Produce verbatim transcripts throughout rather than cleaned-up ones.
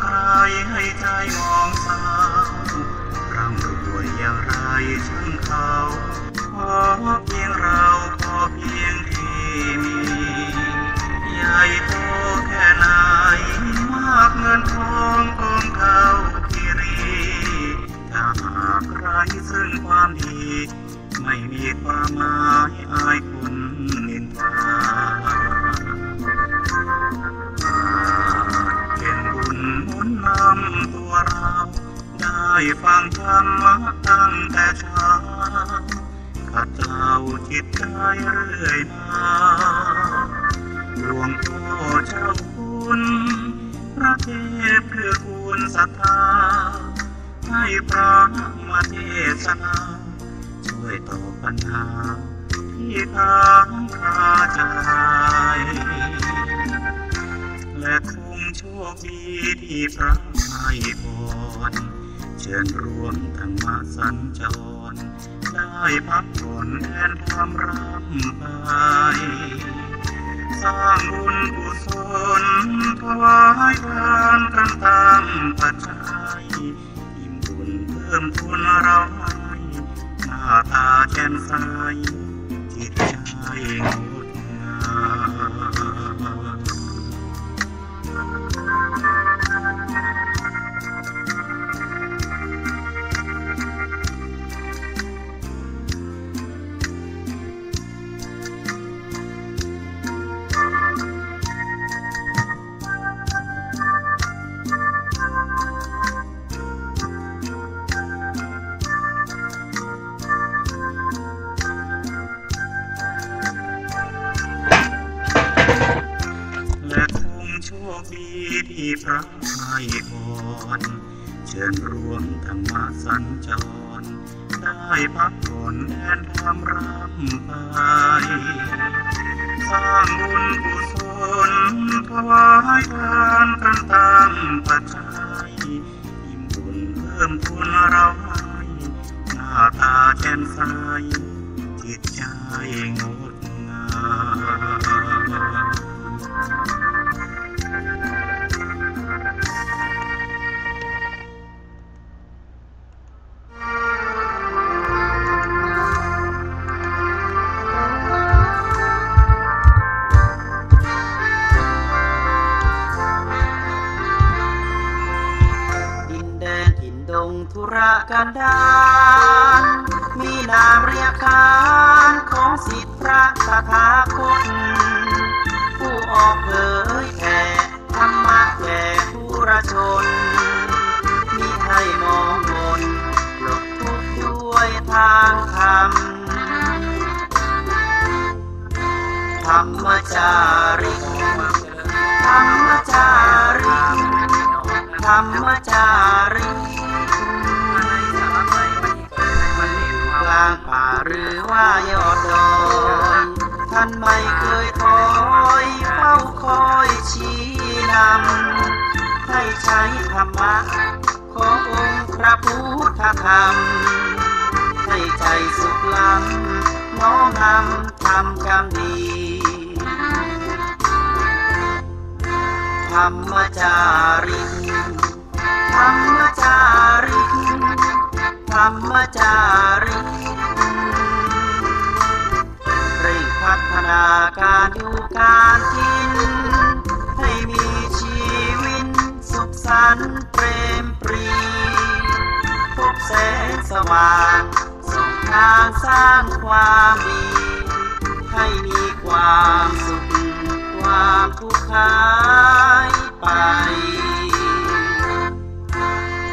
ใครให้ใจหมองเศร้า ร่ำรวยอย่างไรช่างเขา ขอเพียงเรา ขอเพียงที่มี ใหญ่โตแค่ไหน มากเงินทองกองเท่าคีรี ถ้าหากไร้ซึ่งความดี ไม่มีความหมายอายคนนินทา หากเป็นบุญหนุนนำตัวเรา ได้ฟังธรรมะตั้งแต่เช้า ขัดเกลาจิตใจเรื่อยมา หลวงพ่อเจ้าคุณ พระเทพเกื้อกูลศรัทธา ให้พระมาเทศนา ช่วยตอบปัญหาที่ค้างคาใจ และคงโชคดีที่พระให้พร เชิญร่วมธรรมสัญจร ได้พักผ่อนแทนความร่ำไป สร้างบุญกุศล ถวายทานกันตามปัจจัย อิ่มบุญเพิ่มพูนเราให้ หน้าตาแจ่มใส จิตใจงดงาม และคงโชคดีที่พระให้พร เชิญร่วมธรรมสัญจร ได้พักผ่อนแทนความร่ำไป สร้างบุญกุศล ถวายทานกันตามปัจจัย อิ่มบุญเพิ่มพูนเราให้ หน้าตาแจ่มใส จิตใจงดงาม ดินแดนถิ่นดงทุรกันดาร มีนามเรียกขานของศิษย์พระตถาคต ผู้ออกเผยแผ่ ธรรมะแก่ปุถุชน มิให้หมองหม่น ปลดทุกข์ด้วยทางธรรม ธรรมจาริก ธรรมจาริก ธรรมจาริก กลางป่าหรือว่ายอดดอย ท่านไม่เคยถอย เฝ้าคอยชี้นำ ให้ใช้ธรรมะขององค์พระพุทธธรรม ให้ใจสุขล้ำ น้อมนำทำกรรมดี ธรรมจาริก ธรรมจาริก ธรรมจาริก เร่งพัฒนาการอยู่การกิน ให้มีชีวิตสุขสันต์เปรมปรี พบแสงสว่าง ส่องทางสร้างความดี ให้มีความสุข ความทุกข์หายไป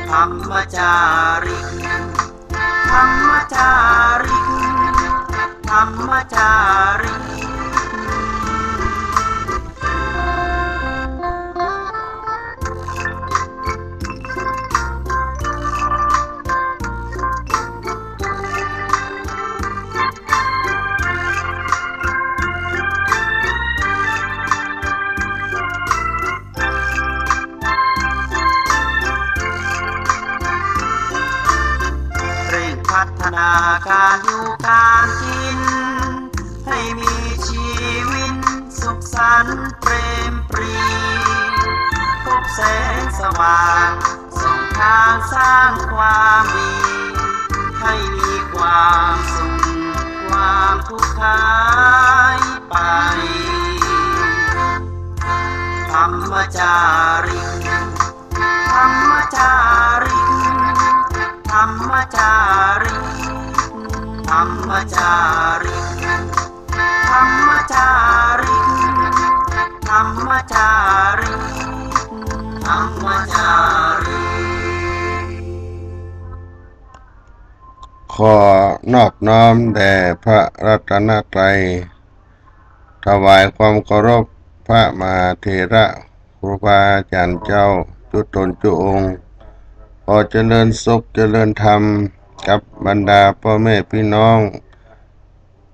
ธรรมจาริก ธรรมจาริก ธรรมจาริก เร่งพัฒนาการอยู่การกิน ให้มีชีวิตสุขสันต์เปรมปรี พบแ แสงสว่างส่องทางสร้างความดี ให้มีความสุขความทุกข์หายไป ธรรมจาริก ธรรมจาริก ธรรมจาริก ธรรมจาริก ธรรมจาริก ธรรมจาริก ธรรมจาริก ขอนอบน้อมแด่พระรัตนตรัย ถวายความเคารพพระมหาเถระครูบาอาจารย์เจ้าจุ๊ตนจุ๊องค์ ขอเจริญสุขเจริญธรรมกับบรรดาป้อแม่ปี้น้อง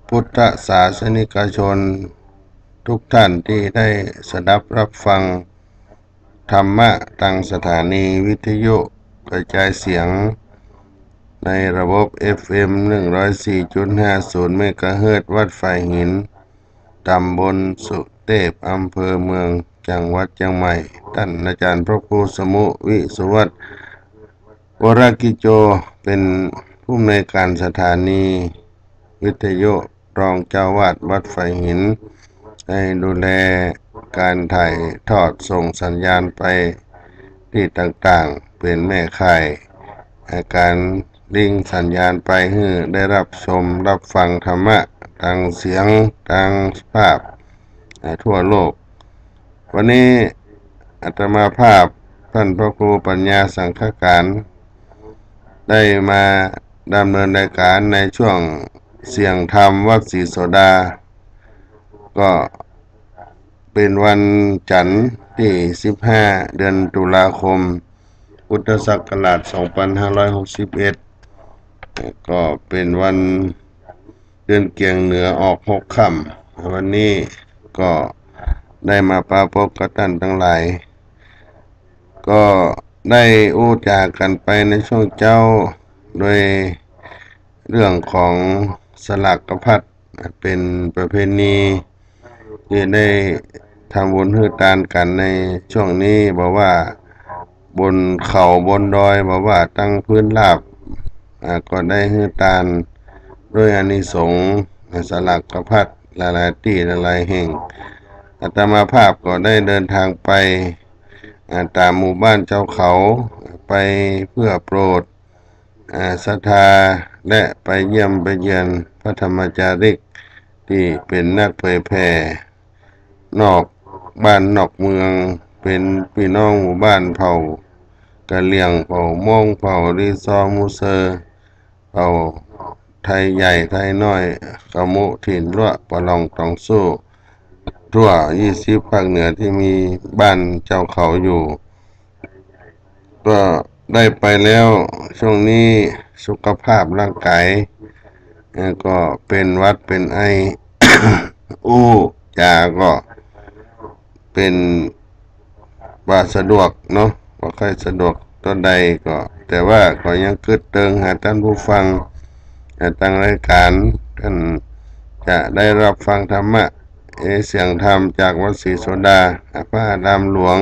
พุทธศาสนิกชนทุกท่านตี้ได้สดับฮับฟังธรรมะตางสถานีวิทยุกระจายเสียงในระบบ เอฟเอ็ม หนึ่งร้อยสี่จุดห้าศูนย์ เมกะเฮิรตซ์ วัดฝายหิน ต๋ำบลสุเตพ อำเภอเมือง จังหวัดเจียงใหม่ ต้านอาจ๋ารย์พระครูสมุห์ วิสุวัฒน์ วรกิจโจ เป๋นผู้อำนวยก๋านสถานีวิทยุ รองเจ้าอาวาสวัดฝายหิน ได้ดูแลก๋านถ่ายทอดส่งสัญญาณไปตี้ต่างๆ เป๋นแม่ข่ายก๋านลิงก์สัญญาณไปหื้อได้ฮับชมฮับฟังธรรมะตางเสียงตางภาพ อ่า ทั่วโลก วันนี้อาตมาภาพต้านพระครูปัญญาสังฆการ ได้มาดำเนินรายการในช่วงเสียงธรรมวัดศรีโสดา ก็เป๋นวันจันทร์ตี้สิบห้า เดือนตุลาคม พุทธศักราช สองพันห้าร้อยหกสิบเอ็ด ก็เป๋นวัน เดือนเกียงเหนือออกหกค่ำ วันนี้ก็ได้มาปะปบกับต้านตังหลาย ก็ได้อู้จ๋ากั๋นไปในช่วงเจ๊า โดยเรื่องของสลากพัด เป๋นประเพณีตี้ได้ทำบุญหื้อตานกั๋นในช่วงนี้ บ่ว่าบนเขาบนดอย บ่ว่าตางพื้นราบ อ่า ก็ได้หื้อตานด้วยอานิสงส์ อ่า สลากพัดหลายๆ ตี้หลายๆ แห่ง อาตมาภาพก็ได้เดินทางไป อ่า ต๋ามหมู่บ้านเจ้าเขา ไปเพื่อโปรด อ่า ศรัทธา และไปเยี่ยมไปเยียนพระธรรมจาริก ตี้เป๋นนักเผยแผ่ นอกบ้านนอกเมือง เป๋นปี้น้องหมู่บ้านเผ่ากะเหรี่ยง เผ่าม้ง เผ่าลีซอร์ มูเซอร์ เผ่าไทยใหญ่ ไทยน้อย ขมุ ถิ่นลัวะ ปะหล่อง ต๋องสู้ ทั่วยี่สิบภาคเหนือตี้มีบ้านเจ้าเขาอยู่ ก็ได้ไปแล้ว ช่วงนี้สุขภาพร่างกาย เอ่อ ก็เป๋นหวัดเป๋นไอ อู้จ๋าก็เป๋นบ่สะดวกเนาะ บ่ค่อยสะดวกเต้าใดก็ แต่ว่าก็ยังกึ๊ดเติงหาต้านผู้ฟัง เอ่อ ตางรายการ ต้านจะได้ฮับฟังธรรมะ เอ่อ เสียงธรรมจากวัดศรีโสดา อ่า พระอารามหลวง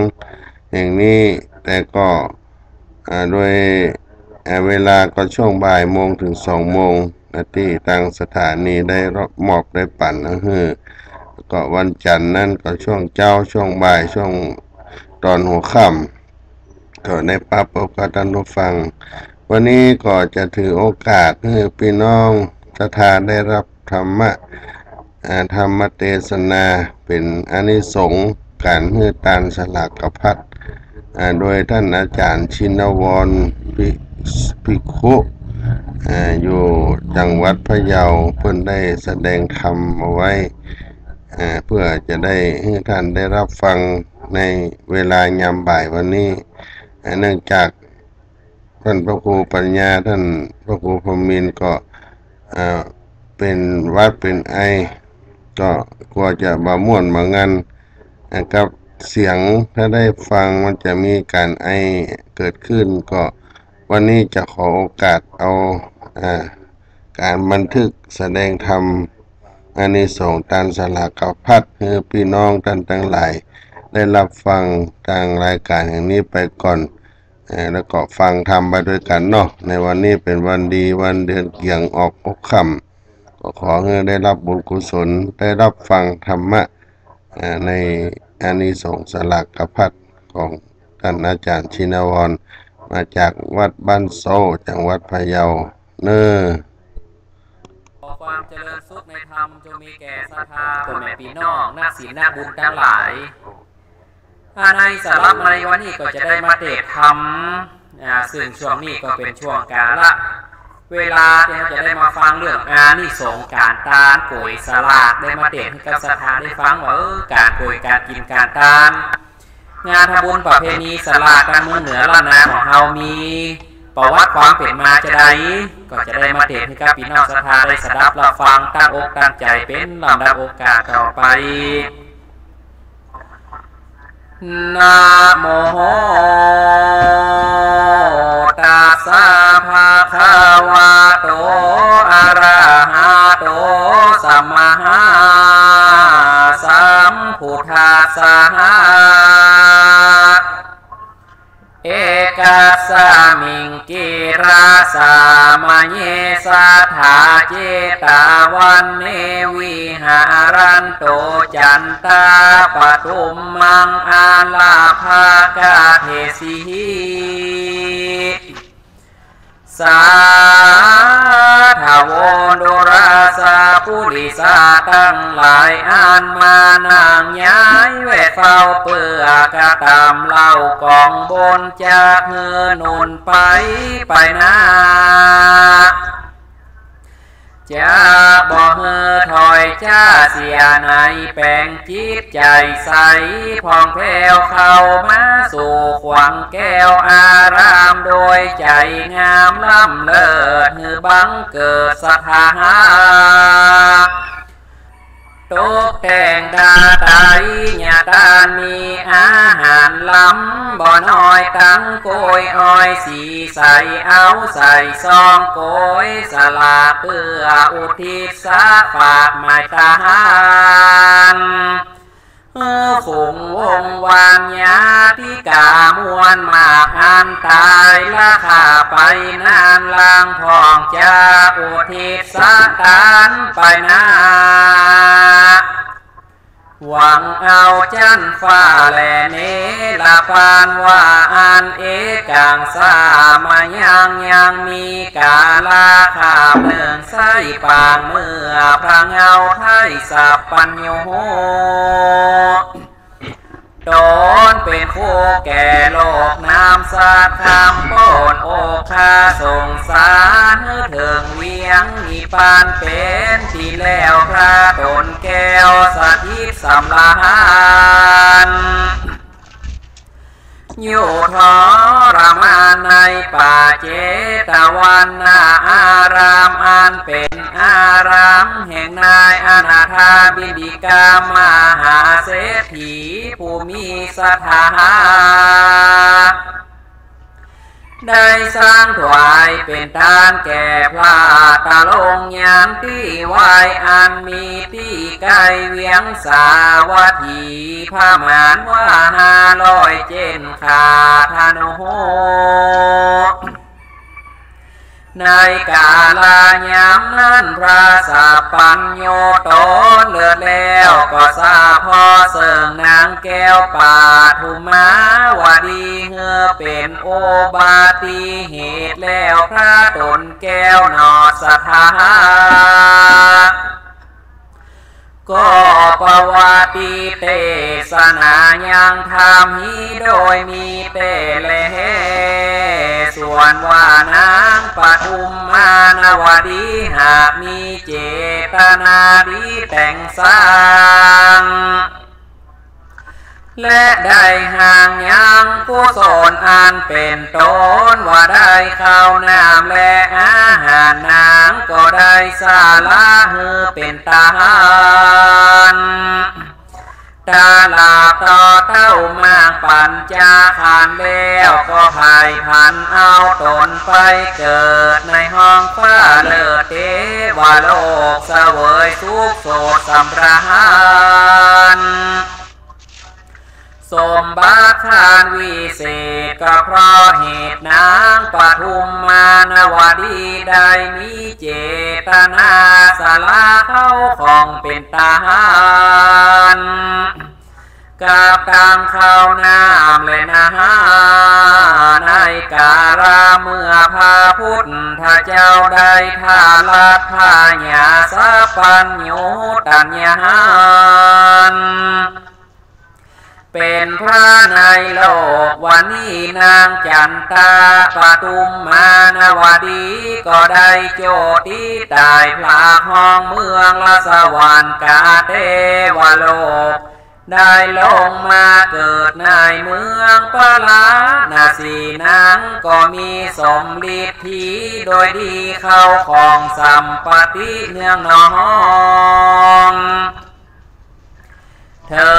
แห่งนี้ แต่ก็ อ่า โดย อ่า เวลาก็ช่วงบ่ายโมงเถิงสองโมง อ่า ตี้ตางสถานีได้มอบได้ปั๋นหื้อ ก็วันจันทร์นั้นก็ช่วงเจ๊า ช่วงบ่าย ช่วงต๋อนหัวค่ำ ก็ได้ปะปบกับต้านผู้ฟัง วันนี้ก็จะถือโอกาสหื้อปี้น้องศรัทธาได้ฮับธรรมะ อ่า ธรรมเตสนา เป๋นอานิสงส์ก๋านหื้อตานสลากพัด อ่า โดยต้านอาจ๋ารย์ชินวร ภิ- ภิกขุ อ่า อยู่จังหวัดพะเยา เปิ้นได้แสดงธรรมเอาไว้ อ่า เพื่อจะได้หื้อต้านได้ฮับฟังในเวลายามบ่ายวันนี้ อ่า เนื่องจากต้านพระครูปัญญา ต้านพระครูพรหมินทร์ก็ อ่า เป๋นหวัดเป๋นไอ ก็กั๋วจะบ่ม่วนบ่งัน อ่า กับเสียง ถ้าได้ฟังมันจะมีก๋านไอเกิดขึ้น ก็วันนี้จะขอโอกาสเอา อ่า ก๋านบันทึกแสดงธรรม อานิสงส์ตานสลากพัด หื้อปี้น้องต้านตังหลาย ได้รับฟังตางรายก๋านแห่งนี้ไปก่อน เอ่อ แล้วก็ฟังธรรมไปตวยกั๋นเนาะ ในวันนี้เป๋นวันดี วันเดือนเกี่ยงออกหกค่ำ ก็ขอหื้อได้รับบุญกุศล ได้รับฟังธรรมะ เอ่อ ในอานิสงส์สลากพัดของต้านอาจ๋ารย์ชินวร มาจากวัดบ้านโซ้ จังหวัดพะเยาเนาะ ขอความเจริญสุขในธรรมจงมีแก่ศรัทธาพ่อแม่ปี้น้องนักศีลนักบุญตังหลาย อ่า ในสำหรับในวันนี้ก็จะได้มาเตสน์ธรรม อ่า ซึ่งช่วงนี้ก็เป๋นช่วงกาละเวลาตี้เฮาจะได้มาฟังเรื่องอานิสงส์ก๋านตานก๋วยสลาก ได้มาเตสน์หื้อกับศรัทธาได้ฟังว่า เออ ก๋านก๋วยก๋านกิ๋นก๋านตาน งานทำบุญประเพณีสลากตางเมืองเหนือล้านนาของเฮามีประวัติความเป๋นมาจาใด ก็จะได้มาเตสน์หื้อกับปี้น้องศรัทธาได้สดับรับฟังตั้งอกตั้งใจ๋เป๋นลำดับโอกาสต่อไป นะโมตัสสะภะคะวะโต อะระหะโต สัมมาสัมพุทธัสสะ เอกัสมิงกิรสะมะเย สัตถาเจตวันเน วิหารันโต จันตาปะทุมมัง อาลาภะกะเทสิหิ สาธะโว ดูราสะปุริสะตังหลาย อันมานั่งยายแวดเฝ้าเปื้อกระตำเหล้ากองบุญ จักหื้อหนุนไปไปหน้า จะบ่หื้อถอยจ๊าเสียใน แป๋งจิตใจ๋ใสผ่องแผ้วเข้ามาสู่ขวังแก้วอาราม โดยใจ๋งามล้ำเลิศ หื้อบังเกิดศรัทธา ตกแต่งดาไตยาตานมีอาหารล้ำบ่น้อย ตังก๋วยอ้อยสีใส เอาใส่ซองก๋วยสลาก เปื้ออุทิศสะฝากหมายตาน เออ ฝูงวงวานญาติกามวลมาก อันต๋ายละข้าไปนาน ลางพ่องจะอุทิศสะตานไปหน้า หวังเอาจั๊นฟ้าแลเนรปานว่า อันเอกังสะมะยัง ยังมีกาละข้าเมืองไส้ปาง เมื่อพระเงาไพร่สัพพัญญู ต๋นเป๋นผู้แก่โลก นำสัตย์ธรรมป๊นโอฆะสงสาร หื้อเถิงเวียงนิพพานเป๋นตี้แล้ว พระต๋นแก้วสถิตสำราญ อยู่ทรมานในป่าเจตวันนาราม อันเป๋นอารามแห่งนายอนาถาบิณฑิกะมหาเศรษฐี ผู้มีศรัทธา ได้สร้างถวายเป๋นตานแก่พระตะลงยังตี้ไว้ อันมีตี้ใก้เวียงสาวัตถี ประมาณว่าห้าร้อยเจ็นขาธนู ในกาละยามนั้นพระสัพพัญญูต๋นเลิศแล้ว ก็สะเพาะเสิงนางแก้วปทุมมาวดี หื้อเป๋นอุบัติเหตุแล้ว พระต๋นแก้วหนอศรัทธา ก็ประวัติเตสนายังธรรมฮีโดยมีเตแล ส่วนว่านางปทุมมานวดี หากมีเจตนาดีแต่งสร้าง และได้หังยังกุศลอันเป๋นต๋นว่าได้ข้าวน้ำและอาหาร นางก็ได้สละหื้อเป๋นตาน ตลอดต่อเต้ามากปัญจขันธ์แล้ว ก็ไผ่ผันเอาต๋นไปเกิดในห้องฟ้าเลิศเตวโลก เสวยสุขโสดสำราญ สมบัติขั้นวิเศษ ก็เพราะเหตุนางปทุมมานวดี ได้มีเจตนาสละเข้าของเป๋นตาหาร กับตังข้าวน้ำและนาหาร ในกาละเมื่อพระพุทธเจ้าได้ทารัตถญาสัพพัญญูตัญญาหาร เป๋นพระในโลกวันนี้ นางจันตาปทุมมานวดี ก็ได้โจติต๋ายพระห้องเมืองละสวรรคาเตวโลก ได้ลงมาเกิดในเมืองปาราณสี นางก็มีสมฤทธิโดยดี เข้าของสัมปัตติเนืองนอง เถิ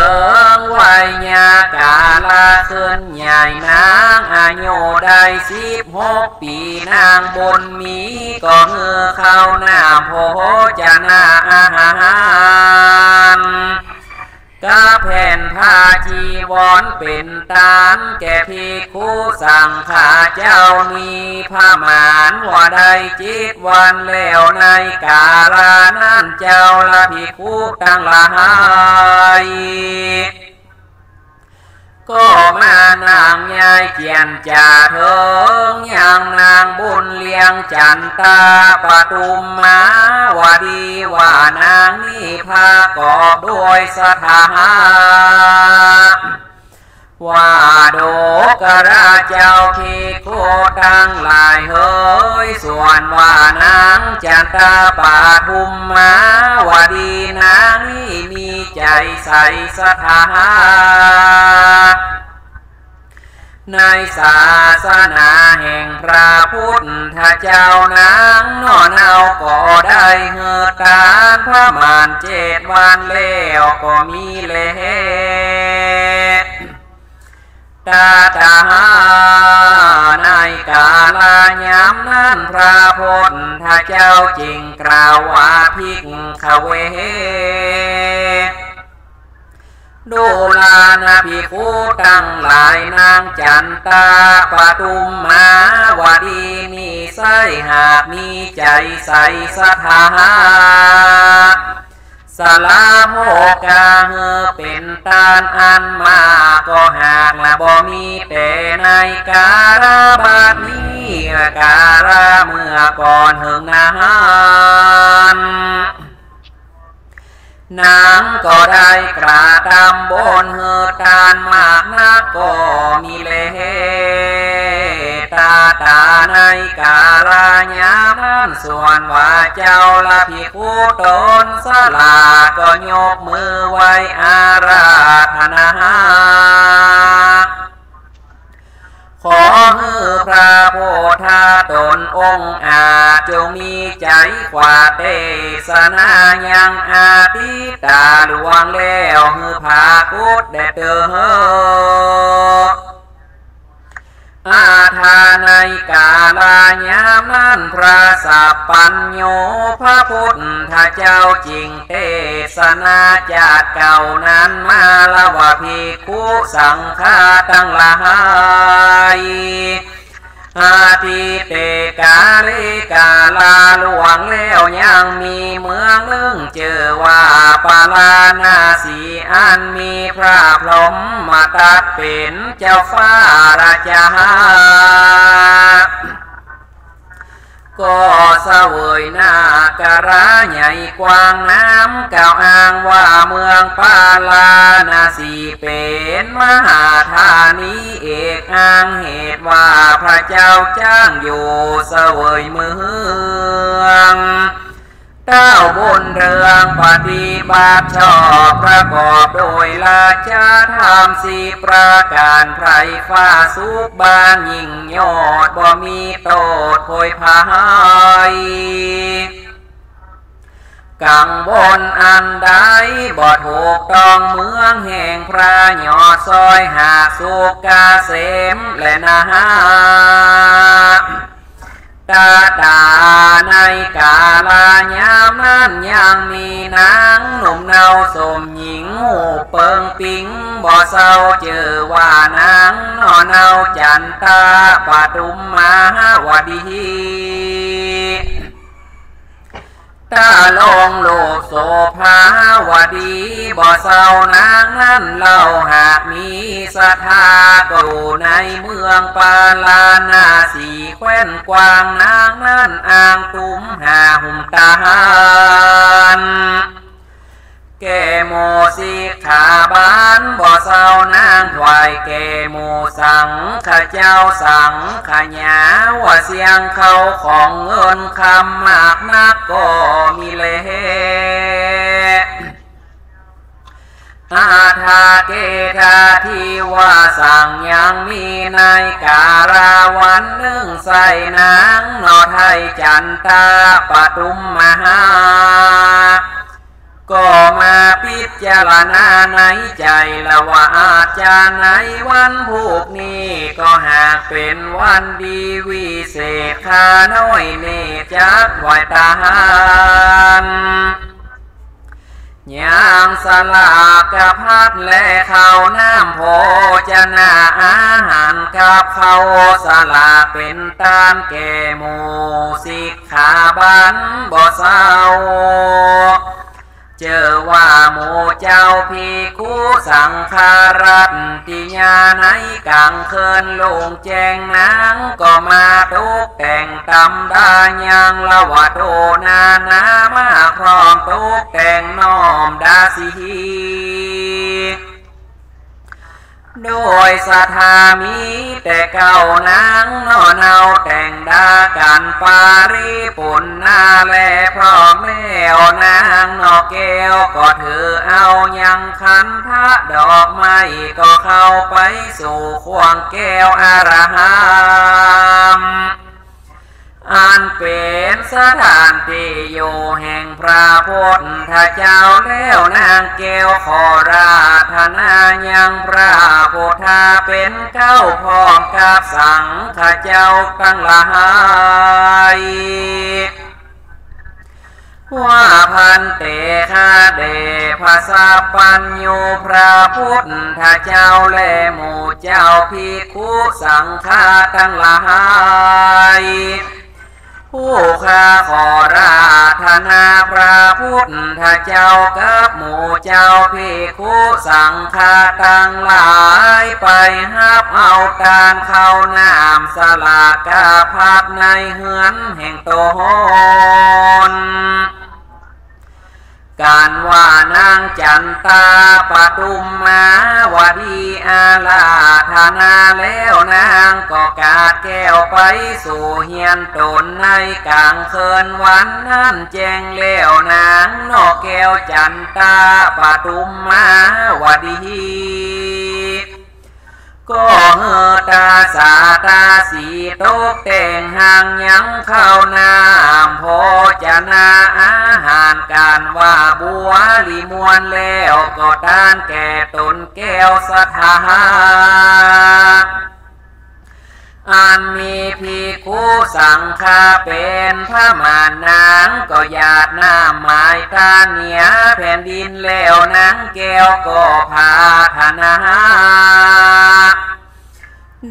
งวัยยากาละขึ้นใหญ่ นางอายุได้สิบหกปี๋ นางบุญมีก็หื้อข้าวน้ำโภชนาอาหาร กับแผ่นผ้าจีวรเป๋นตานแก่ภิกขุสังฆาเจ้า มีประมาณว่าได้เจ็ดวันแล้ว ในกาละนั้นเจ้าละภิกขุตังหลาย ก็มานั่งใยเจียรจาเถิงยังนางบุญเลี้ยงจันตาปทุมมาวดี ว่านางนี้ประกอบด้วยศรัทธา ว่า ดูกราเจ้าภิกขุตังหลายเหย ส่วนว่านางจันตาปทุมมาวดีนางนี้มีใจ๋ใสศรัทธา ในศาสนาแห่งพระพุทธเจ้า นางหนอเนาก็ได้หื้อตานประมาณเจ็ดวันแล้วก็มีแล ตถา ในกาละยามนั้นพระพุทธเจ้าจึงกล่าวว่า ภิกขเว ดูรานะภิกขุตังหลาย นางจันตาปทุมมาวดีนี้ไส้หากมีใจ๋ใสศรัทธา สละโภคาหื้อเป๋นตานอันมาก ก็หากละบ่มีแต่ในกาละบัดนี้ กาละเมื่อก่อนเถิงนั้น นางก็ได้กระทำบุญหื้อตานมากนักก็มีแล ตถา ในกาละยามนั้น ส่วนว่าเจ้าละภิกขุตนสละก็ยกมือไหว้อาราธนา ขอหื้อพระโพธาต๋นองค์อาจจงมีใจ๋ขวาเตสนายังอทิตาหลวงแล้วหื้อผากฏแด่เตอ อาทา ในกาละยามนั้นพระสัพพัญญูพระพุทธเจ้าจึงเตสนาจากเก่านั้นมาละว่า ภิกขุสังฆาตังหลาย อทิเตกาเล กาละล่วงแล้วยังมีเมืองนึ่งจื้อว่าปาราณสี อันมีพระพรหมตัดเป๋นเจ้าฟ้าราชา ก็เสวยนาคราใหญ่กว้างน้ำ กล่าวอ้างว่าเมืองปาราณสีเป๋นมหาธานีเอกอ้างเหตุว่าพระเจ้าจ้างอยู่เสวยเมือง เต้าบุญเรืองปฏิบัติชอบประกอบโดยราชธรรมสิบประก๋าน ไพร่ฟ้าสุขบานยิ่งยอดบ่มีโต้ษโผยภัย กังวลอันใดบ่ถูกต้องเมืองแห่งพระยอดซอยหากสุขเกษมแลนา ตถา ในกาละยามนั้นยังมีนางหนุ่มเนาสมหญิงฮูปเปิง ปิงบ่เซา จื้อว่านางหน่อเนาจันตาปทุมมหาวดี ต๋าลงรูปโสภาวดีบ่เซา นางนั้นเล่าหากมีศรัทธา ก็อยู่ในเมืองปาราณสีแคว้นกว้าง นางนั้นอ้างตุ้มหาหุมตาน แก่หมู่สิกขาบาลบ่เซา นางถวายแก่หมู่สังฆเจ้าสังฆญา ว่าเสี้ยงเข้าของเงินคำมากนักก็มีแล อาทาเกธาที่ว่าสังยังมีในกาลาวันนึ่ง ใส่นางหน่อไทยจันตาปทุมมหา ก็มาพิจารณาในใจ๋ละว่า อาจจะในวันพูกนี้ ก็หากเป๋นวันดีวิเศษ ข้าน้อยนี้จักถวายตาน ยังสลากพัดและข้าวน้ำโภชนาอาหารกับข้าวสลากเป๋นตานแก่หมู่สิกขาบาลบ่เซา เจอว่าหมู่เจ้าภิกขุสังฆรัตติยา ในก๋างคืนลุงแจ้งนางก็มาตกแต่งตำดายังละว่าโตนานามาพร้อมตกแต่งน้อมดาสี โดยศรัทธามีแต่เก่านางหน่อเนาแต่งดากั๋นปาริปุณณาแล พร้อมแล้วนางหน่อแก้วก็ถือเอายังขันธะดอกไม้ก็เข้าไปสู่ข่วงแก้วอาราม อันเป๋นสถานตี้อยู่แห่งพระพุทธเจ้า แล้วนางแก้วขอราธนายังพระพุทธาเป๋นเก๊า พร้อมกับสังฆเจ้าตังหลาย ว่าภันเต ข้าแด่พระสัพพัญญูพระพุทธเจ้า และหมู่เจ้าภิกขุสังฆาตังหลาย ผู้ข้าขอราธนาพระพุทธเจ้ากับหมู่เจ้าภิกขุสังฆาตังหลาย ไปฮับเอาตานข้าวน้ำสลากพัดในเฮือนแห่งตน กั๋นว่านางจันตาปทุมมาวดีอาราธนาแล้ว นางก็กาดแก้วไปสู่เฮือนตนในก๋างคืนวันนั้นแจ้งแล้ว นางหน่อแก้วจันตาปทุมมาวดี ก็หื้อตาสาตาสีตกแต่งหังยังข้าวน้ำโภชนาอาหาร กั๋นว่าบัวลิมวนแล้ว ก็ตานแก่ตนแก้วศรัทธา อันมีภิกขุสังฆาเป๋นพระมาน นางก็หยาดน้ำไหม้ตาเหนือแผ่นดินแล้ว นางแก้วก็พาธนา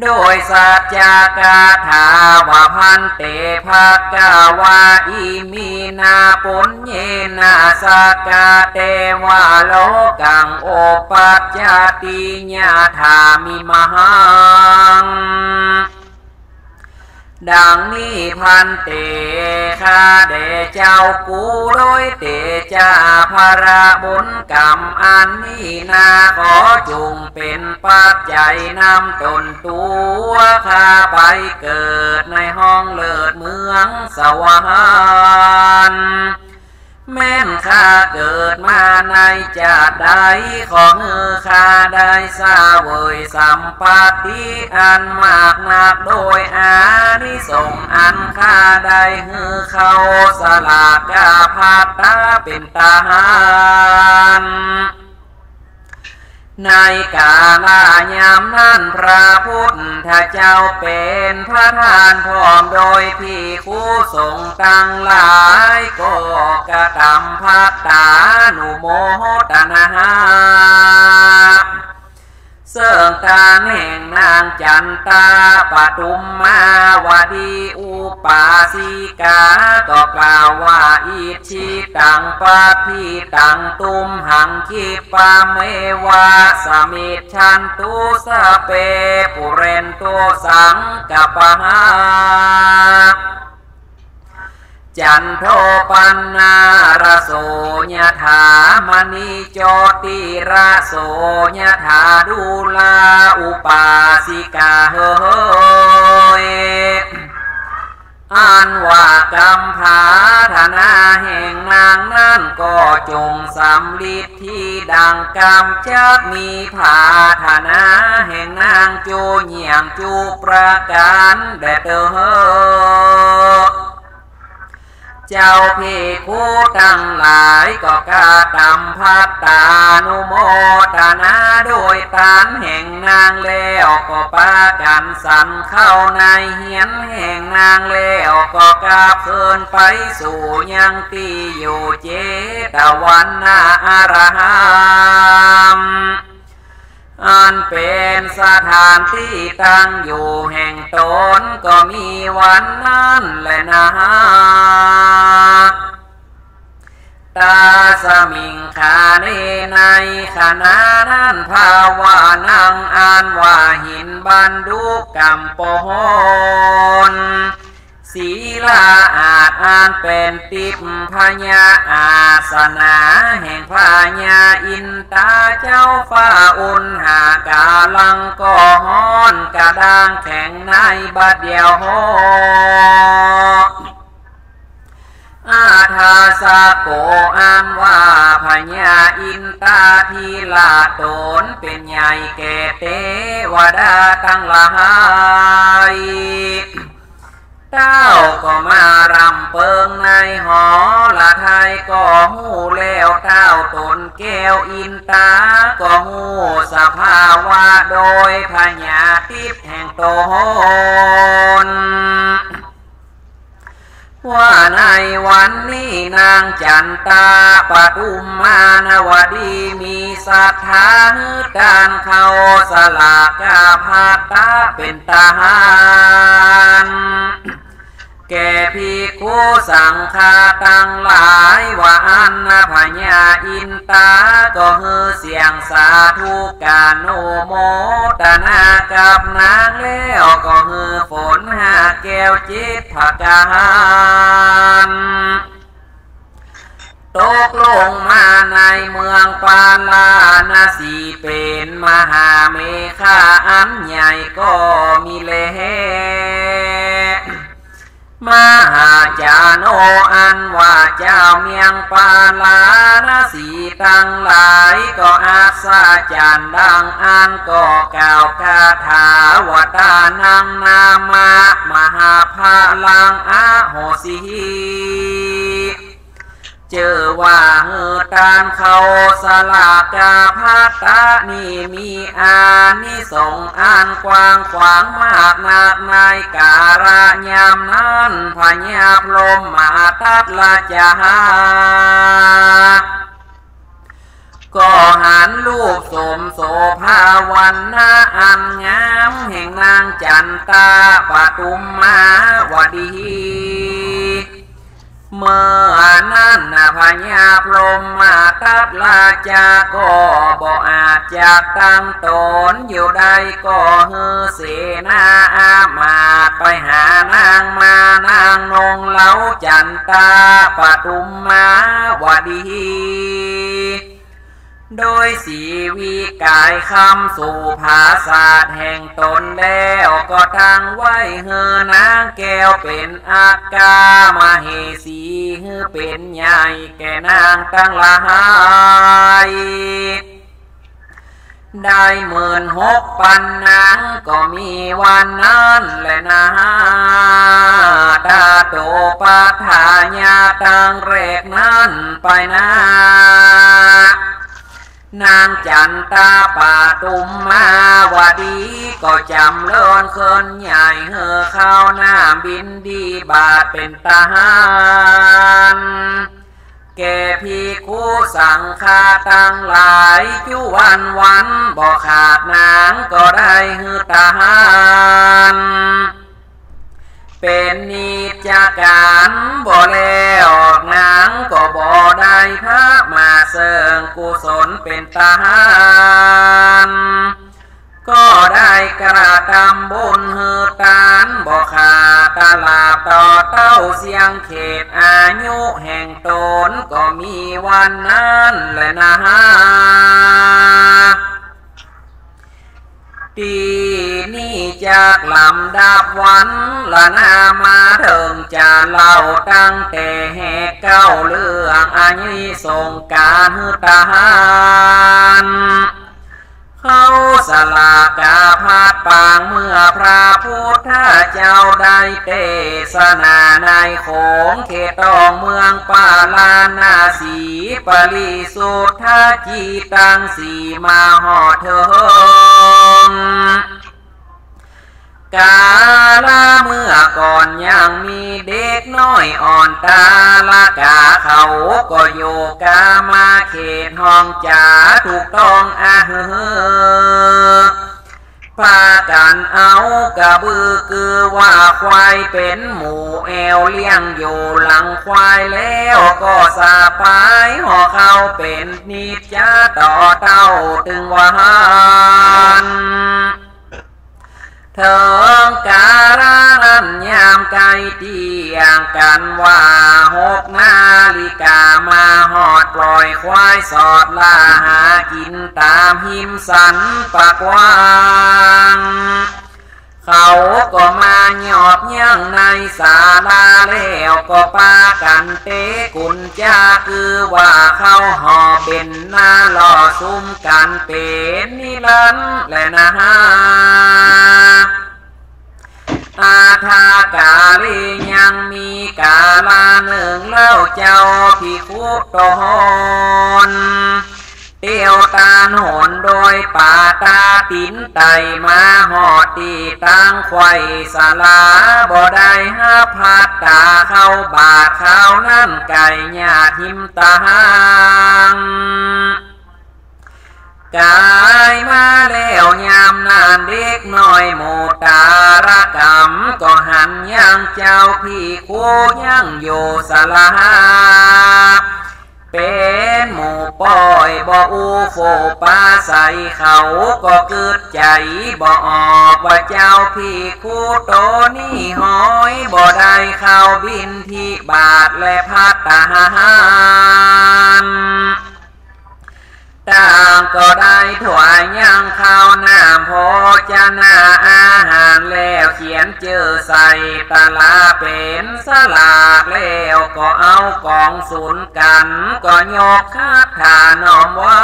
โดยสัจจคาถาว่า ภันเต ภะคะวา อิมินา ปุญเญนะ สักกะเตวะโลกัง อุปัชฌาติ ยะถามิมหัง ดังนี้ภันเต ข้าแด่เจ้ากูโดยเตชะพละบุญกรรมอันนี้นา ขอจุ่งเป๋นปัจจัยนำตนตัวข้าไปเกิดในห้องเลิศเมืองสวรรค์ แม้นข้าเกิดมาในจาติใด ขอหื้อข้าได้เสวยสัมปัตติอันมากนัก โดยอานิสงส์อันข้าได้หื้อเข้าสลากาพัตตาเป๋นตาหาร ในกาลายามนั้น พระพุทธเจ้าเป๋นประธานพร้อมโดยภิกขุสงฆ์ตังหลาย ก็กระตำภัตตานุโมทนา แห่งนางจันตาปทุมมาวดีอุปาสิกา ก็กล่าวว่า อิจฉิตัง ปัตถิตัง ตุมหัง คิปปะเมวะ สมมิชชันตุ สัพเพ ปุเรนตุ สังกัปปะหา จันโทปัณณะระโสยถา มณีโจติระโสยถา ดูราอุปาสิกาเหย อันว่ากำผาธนาแห่งนางนั้นก็จงสำเร็จ ที่ดังกำจัก มีผาธนาแห่งนางจุอย่างจุประก๋านแด่เตอ เจ้าภิกขุตังหลายก็กระตำภัตตานุโมตนาโดยตานแห่งนางแล้ว ก็ปากั๋นสันเข้าในเฮียนแห่งนางแล้ว ก็กลับคืนไปสู่ยังตี้อยู่ เจตวันนาราม อันเป๋นสถานตี้ตั้งอยู่แห่งต๋น ก็มีวันนั้นแลนา ตัสมิงขณะ ในขณะนั้น ภวานัง อันว่าหินบรรดุก๋ำปอน ศิลาอาสน์ อันเป๋นทิพยอาสนะแห่งพญาอินตาเจ้าฟ้า อุณหากาลังก็ฮ้อนกระด้างแข็งในบัดเดี่ยวฮ้อ อาทาสโก อันว่าพญาอินตาธิราชต๋นเป๋นใหญ่แก่เตวดาตังหลาย เต้าก็มารำเปิงในหอระไทย ก็ฮู้แล้วเต้าต๋นแก้วอินตา ก็ฮู้สภาวะโดยพญาทิพย์แห่งต๋น ว่าในวันนี้นางจันตาปทุมมานวดี มีศรัทธาหื้อต้านเข้าสลากาภัตตะเป๋นตาหาร แก่ภิกขุสังฆะตังหลาย ว่าอั้นนา พญาอินตาก็หื้อเสียงสาธุการโนโมตนากับนางแล้ว ก็หื้อฝนห้าแก้วเจ็ดผะก๋าน ตกลงมาในเมืองปาราณสี เป๋นมหาเมฆะอันใหญ่ก็มีแล มหาจาโน อันว่าเจ้าเมืองปาราณสีตังหลาย ก็อัศจรรย์ดังอั้น ก็กล่าวคาถาว่า ตานังนามะมหาพลังอโหสิ เจ้าว่าหื้อต้านเข้าสลากาภัตตะนี้มีอานิสงส์อันกว้างขวางมากนัก ในกาละยามนั้น พญาพรหมทัตราชา ก็หันรูปโสมโสภาวรรณะอันงามแห่งนางจันตาปทุมมาวดี เมื่อนั้นนา พญาพรหมทัตราชาก็บ่อาจจักตั้งต๋นอยู่ได้ ก็หื้อเสนาอามาตย์ไปหานางมา นางนงเล้าจันตาปทุมมาวดี โดยสีวิกายคำสุภาษาแห่งต๋นแล้ว ก็ตั้งไว้หื้อนางแก้วเป๋นอัคคมเหสี หื้อเป๋นใหญ่แก่นางตังหลาย ได้หมื่นหกปันนาง ก็มีวันนั้นแลนา ตโตปัฏฐายะ ตั้งแรกนั้นไปนา นางจันตาปทุมมาวดี ก็จ๋ำเริญเคิ่นใหญ่ หื้อข้าวน้ำบิณฑบาตเป๋นตาหาร แก่ภิกขุสังฆะตังหลาย จุวันวันบ่ขาดนางก็ได้หื้อตาหาร เป๋นนิจจการบ่แล้ว นางก็บ่ได้พระมาเสิงกุศลเป๋นตาหาร ก็ได้กระตำบุญหื้อตานบ่ขาด ตลาบต่อเต้าเสี้ยงเขต อายุแห่งต๋นก็มีวันนั้นแลนา ตี้นี้จักลำดับวันละนา มาเถิงจะเล่าตั้งแต่แหกเก๊าเรื่องอานิสงส์ก๋านหื้อตาหาร เข้าสลากาภัตตร์ปางเมื่อพระพุทธเจ้าได้เตสนาในโขงเขตต้องเมืองปาราณสี ปริสุทธาจีตังสีมาฮอดเถิง กาละเมื่อก่อนยังมีเด็กน้อยอ่อนตาละกา เขาก็อยู่กามาเขตห้องจ๋าถูกต้องอะเฮอ ปากั๋นเอากระบือคือว่าควายเป๋นหมู่แอ่วเลี้ยงอยู่หลังควาย แล้วก็สะปายห่อข้าวเป๋นนิจจะต่อเต้าตึงวัน เถิงกาละนั้นยามใก้เตี้ยงกั๋นว่าหกนาฬิกา มาฮอดปล่อยควายสอดล่าหากิ๋นต๋ามฮิมสันป่ากว้าง เขาก็มาหยอบยั้งในศาลา แล้วก็ปากั๋นเตะกุญจ้า คือว่าเข้าหอเป๋นนา ล่อสุมกั๋นเป๋นนิรันดร์แลนา อาทากาลียังมีกาละนึ่งเล่าเจ้าภิกขุต๋น เตียวตานหนโดยป่าตาติ๋นไต่มาฮอดตี้ตั้งไขว่ศาลา บ่ได้ฮับภัตตาเข้าบาตร คราวนั้นไก่ญาติหิมตาง ก๋ายมาแล้วยามนั้นเด็กน้อยหมู่ตาละก๋ำ ก็หันยังเจ้าภิกขุยังอยู่ศาลา เป๋นหมู่ป้อยบ่อู้โฟปาใส เขาก็กึ๊ดใจ๋บ่ออกว่าเจ้าภิกขุต๋นนี้หอยบ่ได้เข้าบิณฑบาตแลภัตตาหาร ต่างก็ได้ถวายยังข้าวน้ำโภจนาอาหารแล้วเขียนจื้อใส่ตะลาเป๋นสลากแล้วก็เอาก๋องสุนกั๋น ก็ยกคาถาน้อมไหว้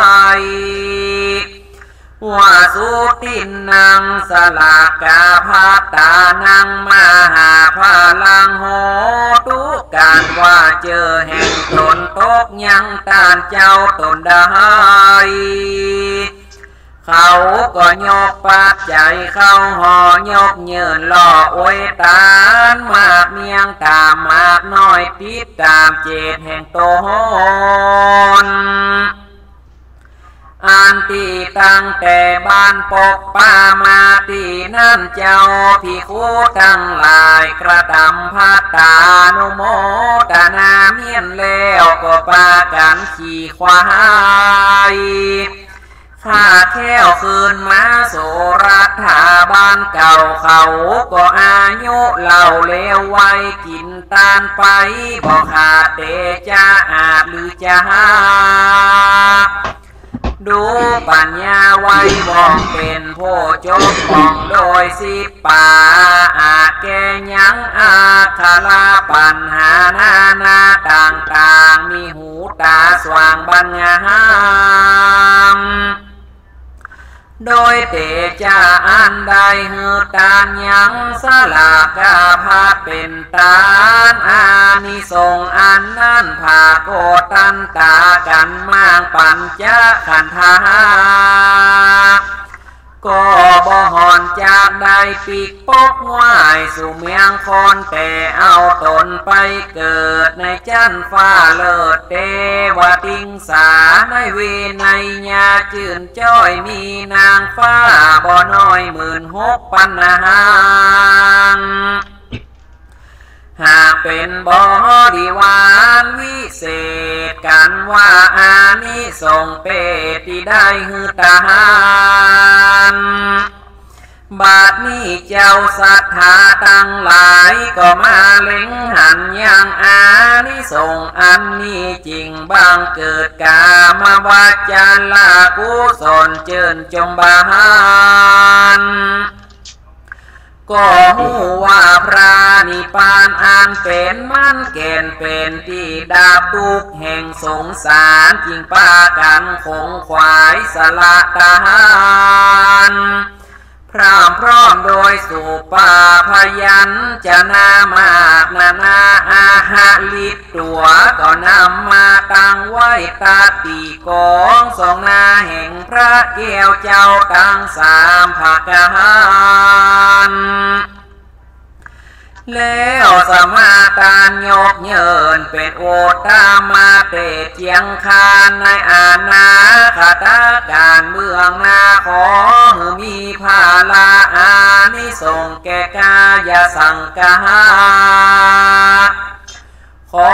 ว่าสุตินนังสลากาภัตตานังมหาพลังโหตุ ก๋านว่าจื้อแห่งต๋นตกยังต้านเจ้าต๋นได้ เขาก็ยกปัจจัยเข้าห่อยกยื่นล่ออวยตานมากเมี่ยงต๋ามมากน้อยติดต๋ามเจตแห่งต๋น อันตี้ตั้งแต่บ้านปกป้ามาตี้นั้นเจ้าภิกขุตังหลายกระตำภัตตานุโมตนาเมียนแล้วก็ปากั๋นขี่ควาย ข้าแคล้วคืนมาสู่รัฐาบ้านเก่า เขาก็อายุเหล่าแล้ววัยกิ๋นตานไป บ่ขาดเตจะอาจหรือจะหา ดูปัญญาไว้ว่องเป๋นผู้จบป่องโดยสิบป่า อาจแก้ยังอักขระปัญหานานาต่างๆ มีหูต๋าสว่างบังงาม โดยเตจะอันได้หื้อตานยังสลากาภัตตาเป๋นตาน อานิสงส์อันนั้นผากฏตันต๋ากั๋นมากปั๋นจะขันธา ก็บ่หอ ก่อนจะได้ปิ๊กปกไหว้สู่เมืองคน แต่เอาต๋นไปเกิดในจั๊นฟ้าเลิศเตวติงสา ในวิไนยะจื้นจ้อย มีนางฟ้าบ่น้อยหมื่นหกปันนาง หากเป๋นบริวารวิเศษกั๋นว่าอานิสงส์เปรตตี้ได้หื้อตาน บัดนี้เจ้าศรัทธาตังหลายก็มาเล็งหันยังอานิสงส์อันนี้ จึ่งบังเกิดกามวจรกุศลเจิ่นจงบาน ก็ฮู้ว่าพระนิพพานอันเป๋นมันแก่นเป๋นตี้ดับตุ๊กข์แห่งสงสาร จึ่งปากั๋นขงขวายสละตาน พร่ำพร้อมโดยสุปาพยัญชนะมากนานา อหริต ตั๋วก็นำมาตั้งไว้ ตติกองส่องหน้าแห่งพระแก้วเจ้าตังสามผะก๋าน แล้วสมาตานยกเยินเป๋นโอตตมะเตสเจียงคาน ในอนาคตก๋าลเบื้องหน้า ขอหื้อมีผละอานิสงส์แก่กายสังขาร ขอ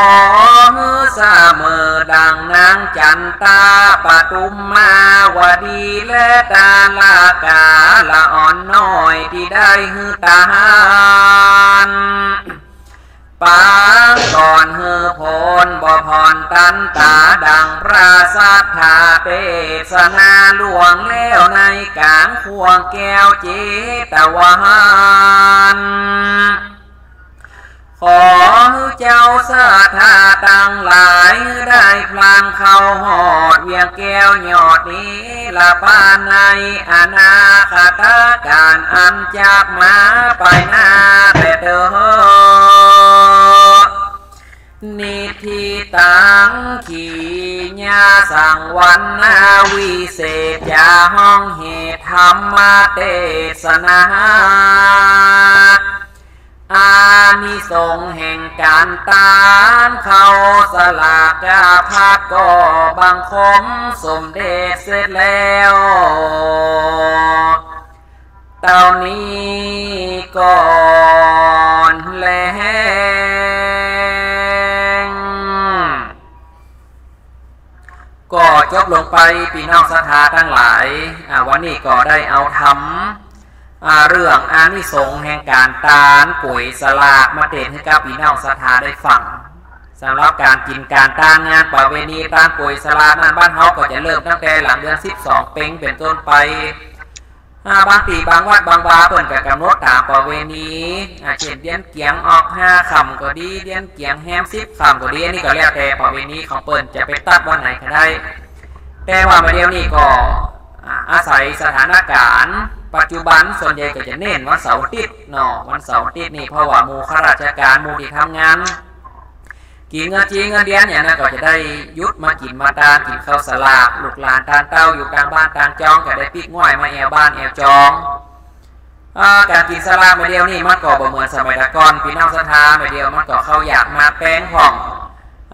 หื้อเสมอดั่งนางจันตาปทุมมาวดี และตาลกาละอ่อนน้อยตี้ได้หื้อตาน ปางก่อนหื้อผลบ่ผ่อนตันต๋า ดั่งพระศรัทธาเตสนาล่วงแล้วในก๋างข่วงแก้วเจตวาล ขอหื้อเจ้าศรัทธาตังหลายได้พลันเข้าฮอดเวียงแก้วยอดนิรพาน ในอนาคตก๋าลอันจักมาไปหน้าแต่เต๊อะ นิทธิตัง ขีณาสังวรรณาวิเศษจา ฮ้องเหตุธรรมเตสนา อานิสงส์แห่งก๋านตานข้าวสลากาพัด ก็บังคมสมเด็จเสร็จแล้ว เต้านี้ก่อนแล ก็จบลงไป ปี้น้องศรัทธาตังหลาย อ่า วันนี้ก็ได้เอาธรรม อ่า เรื่องอานิสงส์แห่งก๋านตานก๋วยสลากมาเตศน์หื้อกับปี้น้องศรัทธาได้ฟัง สำหรับก๋านกิ๋นก๋านตานงานประเวณีตานก๋วยสลากนั้น บ้านเฮาก็จะเริ่มตั้งแต่หลังเดือนสิบสองเป็งเป๋นต้นไป อ่า บางตี้บางวัดบางวาเปิ้นก็ก๋ำหนดต๋ามประเวณี อ่า เช่น เดือนเกียงออกห้าค่ำก็ดี เดือนเกียงแฮมสิบค่ำก็ดี อันนี้ก็แล้วแต่ประเวณีของเปิ้นจะไปตัดวันไหนก็ได้ แต่ว่าบ่าเดี่ยวนี้ก็ อ่า อาศัยสถานก๋าลปัจจุบัน ส่วนใหญ่ก็จะเน้นวันเสาร์อาทิตย์เนาะ วันเสาร์อาทิตย์นี่ เพราะว่าหมู่ข้าราชก๋าล หมู่ตี้ทำงาน กิ๋นเงินจีเงินเดือนอย่างนั้น ก็จะได้หยุดมากิ๋นมาตาน กิ๋นข้าวสลาก ลูกหลานตานเต้าอยู่ตางบ้านตางจอง ก็ได้ปิ๊กง่อยมาแอ่วบ้านแอ่วจอง อ่า ก๋านกิ๋นสลากบ่าเดี่ยวนี้มันก็บ่เหมือนสมัยตะก่อน ปี้น้องศรัทธา บ่าเดี่ยวมันก็ข้าวยากหมากแพงพ่อง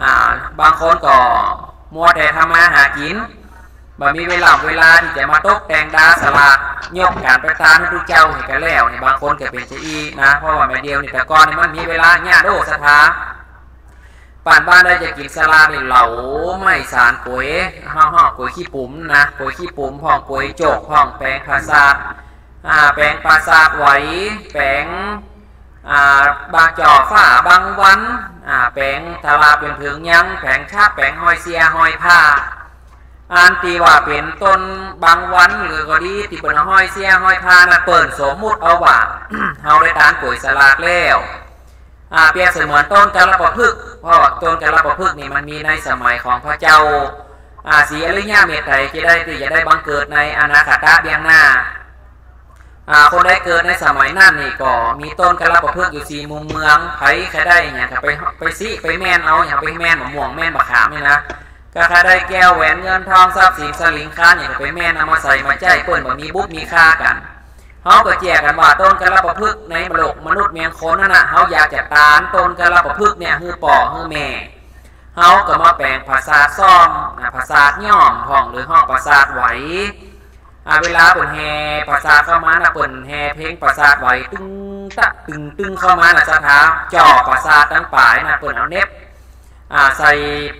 อ่า บางคนก็มัวแต่ทำมาหากิ๋น บ่มีเวลา เวลาตี้จะมาตกแต่งดาสลาก ยกก๋านไปตานหื้อตุ๊เจ้าหื้อกั๋นแล้วนี่ บางคนก็เป๋นจาอี้นะ เพราะว่าบ่าเดี่ยวนี้ ตะก่อนนี่มันมีเวลา ญาติโยมศรัทธา ปั๋นบ้านได้จะกิ๋นสลากนี่ เหลาไม้สานก๋วย ฮ้อๆ ก๋วยขี้ปุ๋มนะ ก๋วยขี้ปุ๋มพ่อง ก๋วยโจ๊กพ่อง แป๋งผาสาท อ่า แป๋งผาสาทไหว แป๋ง อ่า บางจ่อฟ้าบางวัน อ่า แป๋งตลาดเป๋นเผิงยัง แป๋งชัก แป๋งห้อยเสียห้อยผ้า อันตี้ว่าเป๋นต้นบางวันหรือก็ดี ตี้เปิ้นห้อยเสียห้อยผ้านั้น เปิ้นสมมุติเอาว่า เฮาได้ตานก๋วยสลากแล้ว อ่า เปรียบเสมือนต้นกัลปะพฤกษ์ เพราะว่าต้นกัลปะพฤกษ์นี่มันมีในสมัยของพระเจ้า อ่า ศรีอริยะเมตไตรยจะได้ ตี้จะได้บังเกิดในอนาคตะเบื้องหน้า อ่า คนใดเกิดในสมัยนั้นนี่ก็มีต้นกัลปะพฤกษ์อยู่สี่มุมเมือง ใผใค่ได้หยังก็ไป ไปซี้ไปแม่นเอา อย่างไปแม่นมะม่วงแม่นมะขามนี่นะ ก็ใค่ได้แก้วแหวนเงินทองทรัพย์สินสลิงคารอย่างก็ไปแม่นเอามาใส่มาใจ๊ เปิ้นบ่มีบุปมีค่ากั๋น เฮาก็เจียกั๋นว่าต้นกัลปะพฤกษ์ในโลกมนุษย์เมืองคนนั้นน่ะ เฮาอยากจะตานต้นกัลปะพฤกษ์เนี่ยหื้อป้อหื้อแม่ เฮาก็มาแป๋งผสาดส้อม อ่า ผสาดย่อมพ่อง หรือฮ้องผสาดไหว อ่า เวลาเปิ้นแห่ผสาดเข้ามาน่ะ เปิ้นแห่เพลงผสาดไหว ตึงตักตึงตึงเข้ามาน่ะ ศรัทธา จ้อผสาดตังป๋ายน่ะ เปิ้นเอาเน็บ อ่า ใส่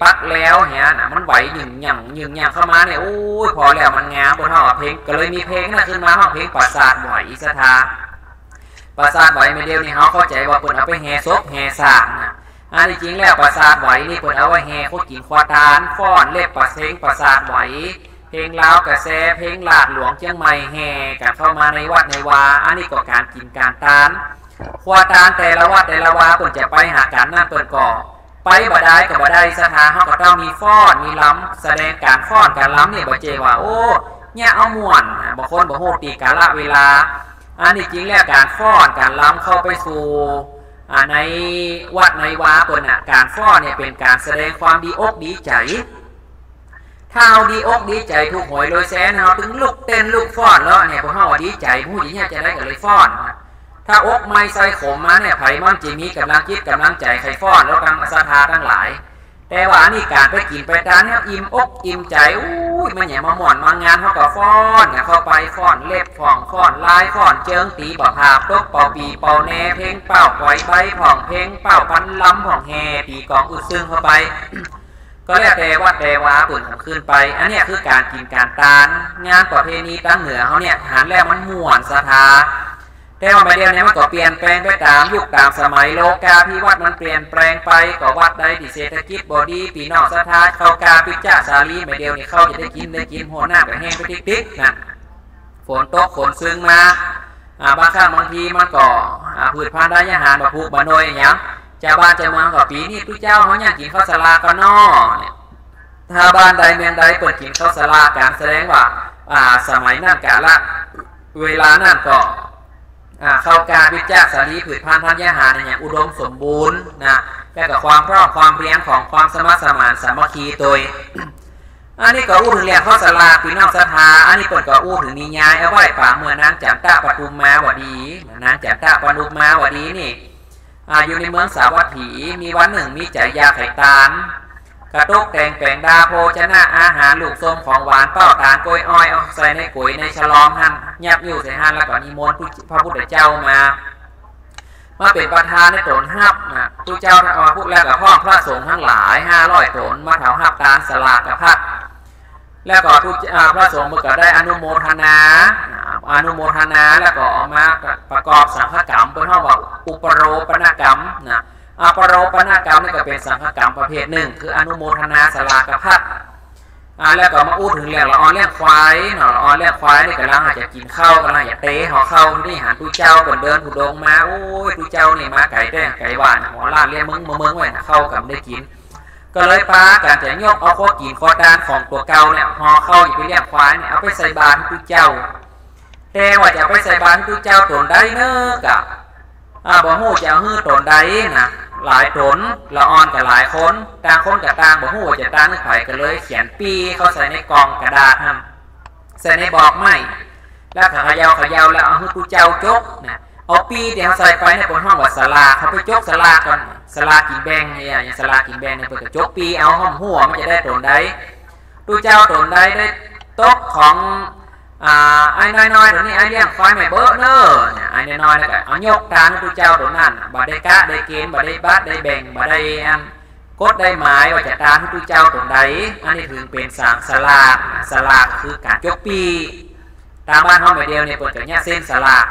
ปักแล้วเหียน่ะ มันไหวหยิ่งหยั่งหยิ่งหยั่งเข้ามาเนี่ย โอ้ย ผ่อแล้วมันงาม เปิ้นฮ้องเพลง ก็เลยมีเพลงน่ะขึ้นมา ฮ้องเพลงผสาดไหว ศรัทธา ผสาดไหวแม่เดียวนี่เฮาเข้าใจ๋ว่าเปิ้นเอาไปแห่ศพแห่ซากน่ะ อันนี้จริงแล้วผสาดไหวนี่เปิ้นเอาไว้แห่คนกิ๋นครัวตาน ฟ้อนเล็บผสาด ผสาดไหว เพลงลาวกระแส เพลงลาดหลวงเจียงใหม่ แห่กั๋นเข้ามาในวัดในวา อันนี้ก็ก๋านกิ๋นก๋านตาน ครัวตานแต่ละวัดแต่ละวาเปิ้นจะไปหากั๋นนั้น เปิ้นก็ไปบ่ได้ก็บ่ได้ ศรัทธา เฮาก็ต้องมีฟ้อนมีรำ แสดงก๋านฟ้อนก๋านรำนี่ บ่ใจ้ว่า โอ้ เยียะเอาม่วนน่ะ บางคนบ่ฮู้ตี้กาละเวลา อันนี้จริงแล้วก๋านฟ้อนก๋านรำเข้าไปสู่ อ่า ในวัดในวาเปิ้นน่ะ ก๋านฟ้อนเนี่ยเป๋นก๋านแสดงความดีอกดีใจ๋ ถ้าเฮาดีอกดีใจ๋ ถูกหวยรวยแสน เฮาตึงลุกเต้นลุกฟ้อนเลาะเนี่ย พวกเฮาว่าดีใจ๋ บ่ฮู้จะเยียะจาใดก็เลยฟ้อน ถ้าอกไหม้ไส้ขมมาเนี่ย ใผมันจะมีก๋ำลังจิตก๋ำลังใจ๋ใค่ฟ้อนเลาะ ตังศรัทธาตังหลาย แต่ว่าอันนี้ก๋านไปกิ๋นไปตานเนี่ย อิ่มอกอิ่มใจ๋ อู้ย มันหยังมาม่วนมางาม เฮาก็ฟ้อนกั๋นเข้าไป ฟ้อนเล็บพ่อง ฟ้อนลาย ฟ้อนเจิง ตี๋บ่าผาบ ตบเป่าปี่เป่าแน เพลงเป้าก๋อยใบ้พ่อง เพลงเป้าปันรำพ่อง แห่ตี๋ก๋องอึดซึ่งเข้าไป ก็แล้วแต่วัดแต่วาเปิ้นเอาขึ้นไป อันเนี้ยคือก๋านกิ๋นก๋านตาน งานประเพณีตังเหนือเฮาเนี่ย หันแล้วมันม่วนศรัทธา แต่ว่าแม่เดียวเนี่ยมันก็เปลี่ยนแปลงไปต๋ามยุคต๋ามสมัย โลกาภิวัตน์มันเปลี่ยนแปลงไป ก็วัดใดตี้เศรษฐกิจบ่ดี ปี้น้องศรัทธาเข้ากาปิจจาสาลี แม่เดียวนี่เข้าจะได้กิ๋นได้กิ๋น หัวหน้าก็แห้งไปติ๊กๆ น่ะ ฝนตกฝนซึงมา อ่า บางครั้งบางทีมันก็ อ่า พืชพันธุ์ธัญญาหารบ่พุกบ่หน่วยหยัง จาวบ้านจาวเมืองก็ ปี๋นี้ตุ๊เจ้าเฮายังกิ๋นข้าวสลากกั๋นน้อ ถ้าบ้านใดเมืองใดเปิ้นกิ๋นข้าวสลากกั๋น แสดงว่า อ่า สมัยนั้นกาละเวลานั้นก็ อ่า เข้ากาปิจจาสาลี พืชพันธุ์ธัญญาหารเนี่ยยังอุดมสมบูรณ์นะ แล้วก็ความพร้อมความเพรียงของความสมัครสมานสามัคคีตวย อันนี้ก็อู้เถิงเรื่องข้าวสลาก ปี้น้องศรัทธา อันนี้เปิ้นก็อู้เถิงนิยายเอาไว้ ป๋าเมื่อนางจันตะปทุมมาวดี นางจันตะปทุมมาวดีนี่ อ่า อยู่ในเมืองสาวัตถี มีวันนึ่งมีใจ๋อยากไข่ตาน ก็ตกแต่งแป๋งดาโภชนะอาหาร ลูกส้มของหวาน เป้าตาน กล้วยอ้อย เอาใส่ในก๋วยในฉลองหั้น ยับยู้ใส่หั้น แล้วก็นิมนต์พระพุทธเจ้ามา มาเป๋นประธานในต๋นฮับนะ ตุ๊เจ้าเอาพุทธแล้วก็พ้องพระสงฆ์ตังหลายห้าร้อยต๋น มาเถาฮับตานสลากพัด แล้วก็ตุ๊ อ่า พระสงฆ์เปิ้นก็ได้อนุโมทนา อนุโมทนาแล้วก็เอามาประกอบสังฆกรรม เปิ้นฮ้องว่าอุปโรปนกรรมนะ อุปโรปนกรรมนี่ก็เป๋นสังฆกรรมประเภทนึ่ง คืออนุโมทนาสลากพัด อ่า แล้วก็มาอู้เถิงเรื่องละอ่อนเลี้ยงควายเนาะ ละอ่อนเลี้ยงควายนี่ก่ำลังจะกิ๋นข้าว ก่ำลังจะเต๋ห่อข้าว นี่หันตุ๊เจ้าเปิ้นเดินธุดงค์มา โอ้ย ตุ๊เจ้านี่มาไก๋แต๊ไก๋หว่า หัวล้านเลี้ยงเมืองมาเมืองไว้นะ ข้าวก็บ่ได้กิ๋น ก็เลยปากั๋นจะยกเอาของกิ๋นของตานของตั๋วเก่าเนี่ย ห่อข้าวจะไปเลี้ยงควายเนี่ย เอาไปใส่บาตรตุ๊เจ้า แต่ว่าจะเอาไปใส่บาตรตุ๊เจ้าต๋นใดเนาะ ก็ อ่า บ่ฮู้จะเอาหื้อต๋นใดนะ หลายต๋น ละอ่อนก็หลายคน ต่างคนก็ต่างบ่ฮู้ว่าจะตานหื้อใผ ก็เลยเขียนปี้เข้าใส่ในกล่องกระดาษหั้น ใส่ในบอกไม้ แล้วก็เขย่าเขย่าแล้วเอาหื้อตุ๊เจ้าจกนะ เอาปี้ตี้เฮาใส่ไปเนี่ยเปิ้นฮ้องว่าสลาก เฮาไปจกสลากก่อน สลากกิ๋นแบ่งเนี่ย อย่างสลากกิ๋นแบ่งเนี่ยเปิ้นก็จกปี้เอา ฮ้อมฮู้ว่ามันจะได้ต๋นใด ตุ๊เจ้าต๋นใดได้ตกของ อ่า อ้ายน้อยๆ ต๋นนี้ อ้ายเลี้ยงควายแม่เบอะเน่อ เนี่ย อ้ายน้อยๆ แล้วก็เอายกตานหื้อตุ๊เจ้าต๋นนั้น บ่ได้กะได้เกณฑ์ บ่ได้บัดได้แบ่ง บ่ได้อันกฎได้หมายว่าจะตานหื้อตุ๊เจ้าต๋นใด อันนี้เถิงเป๋นสังสลาก สลากคือก๋านจกปี้ ต๋ามบ้านเฮาแม่เดียวเนี่ยเปิ้นก็เยียะเส้นสลาก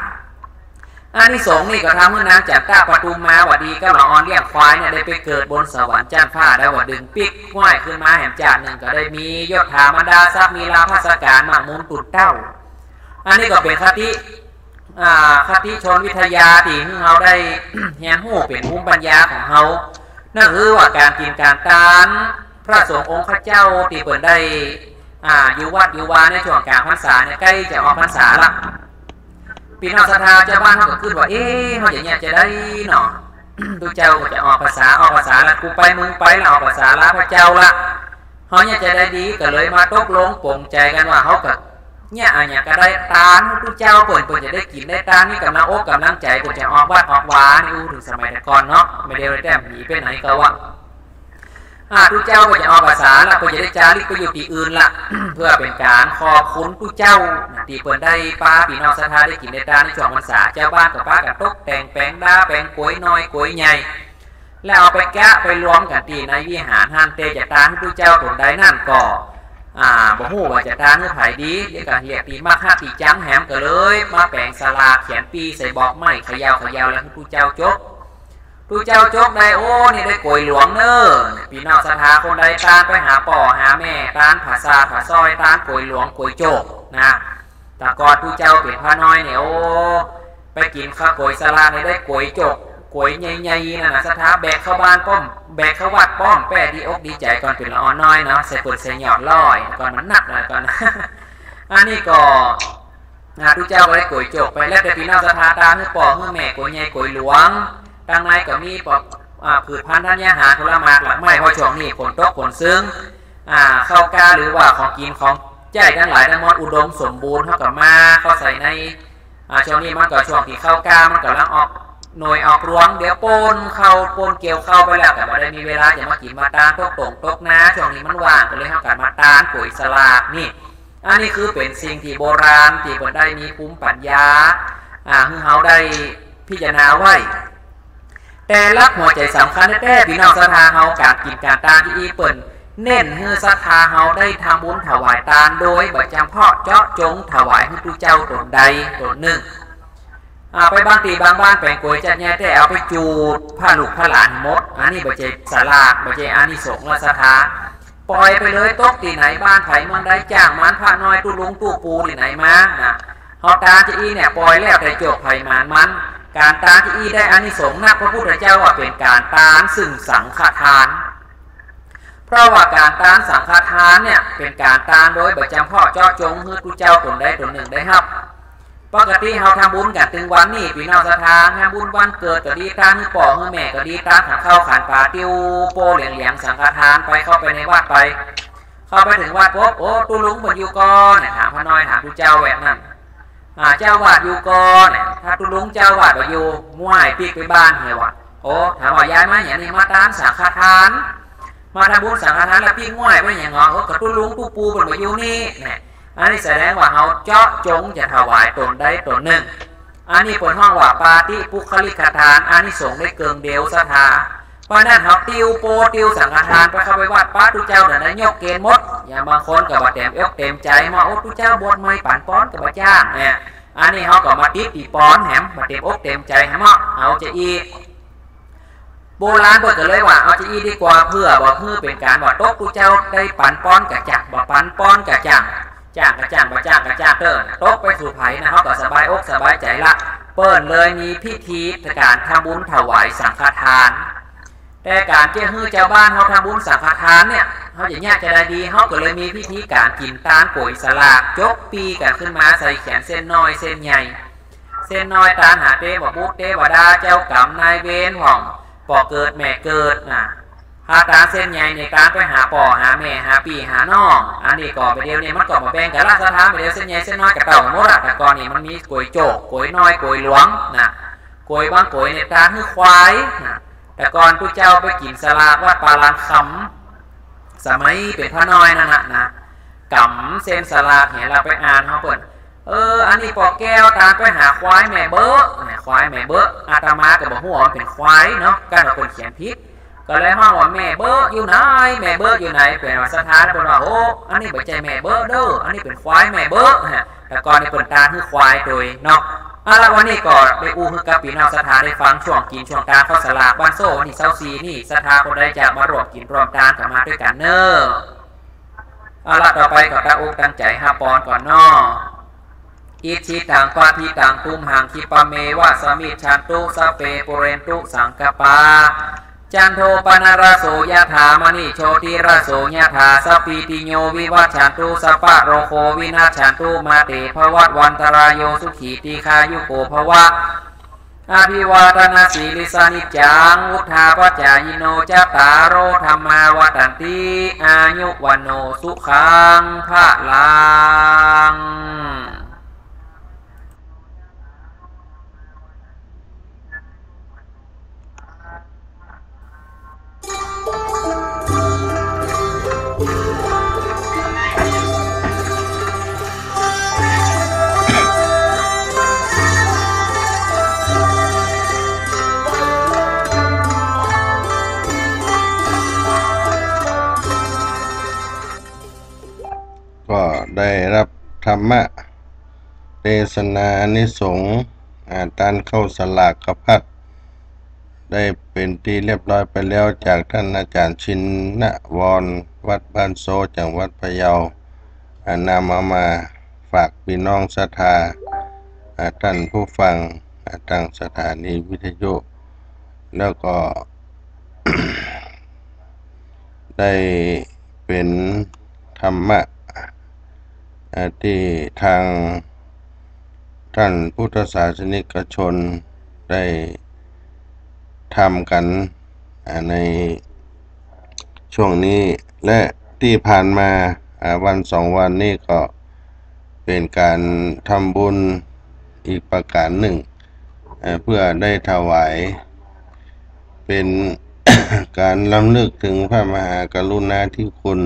อานิสงส์นี่ก็ทำหื้อนางจันตะปทุมมาวดีกับละอ่อนเลี้ยงควายเนี่ยได้ไปเกิดบนสวรรค์จั๊นฟ้าดาวดึงส์ปิ๊ก ไหว้ขึ้นมาแหมจาตินึ่งก็ได้มียศถาบรรดาศักดิ์ มีลาภะสก๋าน มากมูลตุนเต้า อันนี้ก็เป๋นคติ อ่า คติชนวิทยาตี้หื้อเฮาได้ เฮียนฮู้เป๋นภูมิปัญญาของเฮา นั่นคือว่าก๋านกิ๋นก๋านตาน พระสงฆ์องค์ข้าเจ้าตี้เปิ้นได้ อ่า อยู่วัดอยู่วาในช่วงก๋างพรรษาเนี่ย ใก้จะออกพรรษาละ ปี้น้องศรัทธาจาวบ้านเฮาก็กึ๊ดว่า เอ๊ะ เฮาจะเยียะจาใดเนาะ ตุ๊เจ้าก็จะออกพรรษา ออกพรรษาละ กูไปมึงไปละ ออกพรรษาลาพระเจ้าละ เฮาเยียะจาใดดี ก็เลยมาตกลงป๋งใจ๋กั๋นว่า เฮาก็ เนี่ย อะหยังก็ได้ตานตุ๊เจ้าเปิ้น เปิ้นจะได้กิ๋นได้ตาน มีก๋ำลังอกก๋ำลังใจ๋ เปิ้นจะออกวัดออกวา นี่อู้เถิงสมัยแต่ก่อนเนาะ บ่าเดี่ยวนี้แต๊หนีไปไหนก็ว่า อ่า ตุ๊เจ้าก็จะออกพรรษาละ เปิ้นจะได้จาริกไปอยู่ตี้อื่นละ เปื้อเป๋นก๋านขอบคุณตุ๊เจ้านะ ตี้เปิ้นได้ปาปี้น้องศรัทธาได้กิ๋นได้ตานในช่วงพรรษา จาวบ้านก็ปากั๋นตกแต่งแป๋งดาแป๋งกวยน้อยกวยใหญ่ แล้วเอาไปกะไปรวมกั๋นตี้ในวิหารหั้น แต่จะตานหื้อตุ๊เจ้าต๋นใดนั้นก็ อ่า บ่ฮู้ว่าจะตานหื้อใผดี เดี๋ยวก็เฮียตี้มักฮักตี้จังแหมก็เลย มาแป๋งสลากเขียนปี้ใส่บอกไม้เขย่าเขย่าแล้วหื้อตุ๊เจ้าจก ตุ๊เจ้าจกได้ โอ้ นี่ได้ก๋วยหลวงเน่อ ปี้น้องศรัทธาคนใดตานไปหาป้อหาแม่ ตานผ้าสาผ้าสร้อย ตานก๋วยหลวงก๋วยจกนะ แต่ก่อนตุ๊เจ้าเป๋นพระน้อยเนี่ย โอ้ ไปกิ๋นข้าวก๋วยสลากเนี่ยได้ก๋วยจก ก๋วยใหญ่ๆ นั่นน่ะ ศรัทธาแบกเข้าบ้านป้อม แบกเข้าวัดป้อม แป้ดีอกดีใจ๋ ก่อนเป๋นละอ่อนน้อยเนาะ ใส่เปิ้นใส่หยอดร้อย ก่อนมันหนักนะก่อน อันนี้ก็ อ่า ตุ๊เจ้าก็ได้ก๋วยจกไป แล้วแต่ปี้น้องศรัทธาตานหื้อป้อหื้อแม่ ก๋วยใหญ่ก๋วยหลวง ตังในก็มีปอก อ่า พืชพัณฑ์ธัญญาหาร ผลหมากหลากไม้ เพราะช่วงนี้ฝนตกฝนซึง อ่า ข้าวกล้าหรือว่าของกิ๋นของใจ๊ตังหลายตังมวลอุดมสมบูรณ์ เฮาก็มาเข้าใส่ใน อ่า ช่วงนี้มันก็ช่วงตี้ข้าวกล้ามันก่ำลังออกหน่วยออกรวง เดี๋ยวโป้นข้าวโป้นเกี่ยวข้าวไปแล้ว ก็บ่ได้มีเวลาจะมากิ๋นมาตาน ตกต้งตกนา ช่วงนี้มันว่าง ก็เลยเฮาก็มาตานก๋วยสลากนี่ อันนี้คือเป๋นสิ่งตี้โบราณตี้เปิ้นได้มีภูมิปัญญา อ่า หื้อเฮาได้พิจารณาไว้ แต่หลักหัวใจ๋สำคัญแต๊ๆ ปี้น้องศรัทธาเฮา ก๋านกิ๋นก๋านตานตี้อี้เปิ้นเน้นหื้อศรัทธาเฮาได้ทำบุญถวายตาน โดยบ่จำเพาะเจาะจงถวายหื้อตุ๊เจ้าต๋นใดต๋นนึ่ง อ่า ไปบางตี้บางบ้านแป๋งก๋วยจัดใหญ่ แต่เอาไปจูดพระลูกพระหลานหมด อันนี้บ่ใจ้สลาก บ่ใจ้อานิสงส์ละศรัทธา ป่อยไปเลย ตกตี้ไหนบ้านใผเมืองใด จ้างหมานพระน้อย ตุ๊ลุงตุ๊ปู่ตี้ไหนมานะ เฮาตานจะอี้เนี่ย ป่อยแล้วแต่โจคไผหมานมัน ก๋านตานจะอี้ได้อานิสงส์นัก พระพุทธเจ้าว่าเป๋นก๋านตานซึ่งสังฆทาน เพราะว่าก๋านตานสังฆทานเนี่ย เป๋นก๋านตานโดยบ่จำเพาะเจาะจงหื้อตุ๊เจ้าต๋นใดต๋นนึ่งได้ฮับ ปกติเฮาทำบุญกั๋นตึงวันนี้ ปี้น้องศรัทธา ทำบุญวันเกิดก็ดี ตานหื้อป้อหื้อแม่ก็ดี ตานขันข้าวขันป๋า ติ้วโปเหลียงๆ สังฆทานไป เข้าไปในวัดไป เข้าไปเถิงวัดปุ๊บ โอ้ ตุ๊ลุงเปิ้นอยู่ก่อ เนี่ย ถามพระน้อย ถามตุ๊เจ้าแวดนั้น อ่า เจ้าอาวาสอยู่ก่อ เนี่ย ถ้าตุ๊ลุงเจ้าอาวาสบ่อยู่ ง่วยปิ๊กไปบ้านเหียว่ะ โอ้ ถามว่าย้ายมาหยัง นี่มาตานสังฆทาน มาทำบุญสังฆทานแล้วปิ๊กง่วยไปหยังเหรอ โอ้ ก็ตุ๊ลุงตุ๊ปู่เปิ้นบ่อยู่นี่ เนี่ย อันนี้แสดงว่าเฮาเจาะจงจะถวายต๋นใดต๋นนึ่ง อันนี้เปิ้นฮ้องว่าปาฏิปุคคลิกทาน อานิสงส์ได้เกิ่งเดียวศรัทธา เพราะนั้นเฮาติ้วโปติ้วสังฆทานไป เข้าไปวัดปะตุ๊เจ้าเดี๋ยวนั้นยกเกณฑ์หมด อย่างบางคนก็บ่เต๋มอกเต๋มใจ๋มา โอ้ ตุ๊เจ้าบวชใหม่ปั๋นปอนก็บ่จ้างเนี่ย อันนี้เฮาก็มาติดตี้ปอนแหม บ่เต๋มอกเต๋มใจ๋แหม เอาจะอี้ โบราณเปิ้นก็เลยว่า เอาจะอี้ดีกว่า เปื้อบ่หื้อเป๋นก๋านว่าตกตุ๊เจ้าได้ปั๋นปอนก็จ้าง บ่ปั๋นปอนก็จ้าง จ้างก็จ้าง บ่จ้างก็จ้างเต๊อะ ตกไปสู่ใผนะ เฮาก็สบายอกสบายใจ๋ละ เปิ้นเลยมีพิธีก๋านทำบุญถวายสังฆทาน แต่ก๋านจะหื้อจาวบ้านเฮาทำบุญสังฆทานเนี่ย เฮาจะยากจะใดดี เฮาก็เลยมีพิธีก๋านกิ๋นตานก๋วยสลาก จบปี๋กั๋นขึ้นมาใส่แขนเส้นน้อยเส้นใหญ่ เส้นน้อยตานหาเตวบุตรเตวดา เจ้ากรรมนายเวรพ่อง ป้อเกิดแม่เกิดนะ ถ้าตานเส้นใหญ่นี่ตานไปหาป้อหาแม่หาปี้หาน้อง อันนี้ก็บ่าเดี่ยวนี้มันก็บ่แบ่งกั๋นละศรัทธา บ่าเดี่ยวเส้นใหญ่เส้นน้อยก็เต้ากั๋นหมดละ แต่ก่อนนี่มันมีก๋วยโจค ก๋วยน้อย ก๋วยหลวงนะ ก๋วยบางก๋วยเนี่ยตานหื้อควายนะ แต่ก่อนตุ๊เจ้าไปกิ๋นสลากวัดป่าลานคำ สมัยเป๋นพระน้อยนั่นน่ะนะ กำเส้นสลากเหีย เฮาไปอ่านฮ้องเปิ้น เออ อันนี้ป้อแก้วตานไปหาควายแม่เบอะ แหม ควายแม่เบอะ อาตมาก็บ่ฮู้ว่ามันเป๋นควายเนาะ ก้านว่าเปิ้นเขียนผิด ก็เลยฮ้องว่าแม่เบอะอยู่ไหน แม่เบอะอยู่ไหน เป๋นว่าศรัทธาเปิ้นว่า โอ้ อันนี้บ่ใจ้แม่เบอะเด้อ อันนี้เป๋นควายแม่เบอะฮะ แต่ก่อนนี่เปิ้นตานหื้อควายตวยเนาะ เอาละ วันนี้ก็ได้อู้หื้อกับปี้น้องศรัทธาได้ฟัง ช่วงกิ๋นช่วงตานข้าวสลากวันโซ่วันตี้ซาวสี่นี่ ศรัทธาคนใดจะมาร่วมกิ๋นร่วมตานก็มาตวยกั๋นเน่อ เอาละ ต่อไปก็ตั้งอกตั้งใจ๋ฮับปอนก่อนเนาะ อิจฉิตังปัตถิตังตุมหัง ขิปะเมวะสะมิชฌันตุ สัพเพ ปูเรนตุ สังกัปปา จันโท ปะนะระโส ยะถา มะณิโชติระโส ยะถา สัพพีติโย วิวัชชันตุ สัพพะโรโค วินัชชันตุ มาเต ภะวัตวันตะราโย สุขี ตีฆายุโก ภะวะ อะภิวาทะนะสีลิสสะ นิจจัง วุฑฒาปะจายิโน จัตตาโร ธัมมา วัฑฒันติ อายุ วัณโณ สุขัง พะลัง ธรรมเตสนาอานิสงส์ อ่า ตานเข้าสลากภัต ได้เป๋นตี้เรียบร้อยไปแล้ว จากต้านอาจ๋ารย์ชินวร วัดบ้านโซ้ จังหวัดพะเยา อ่า นำเอามาฝากปี้น้องศรัทธา อ่า ต้านผู้ฟัง อ่า ตางสถานีวิทยุ แล้วก็ ได้เป๋นธรรมะ อ่า ตี้ตางต้านพุทธศาสนิกชนได้ทำกั๋น อ่า ในช่วงนี้ และตี้ผ่านมา อ่า วันสองวันนี้ก็เป๋นก๋านทำบุญอีกประก๋านนึ่ง เอ่อ เพื่อได้ถวาย เป๋นก๋านรำลึกเถิงพระมหากรุณาธิคุณ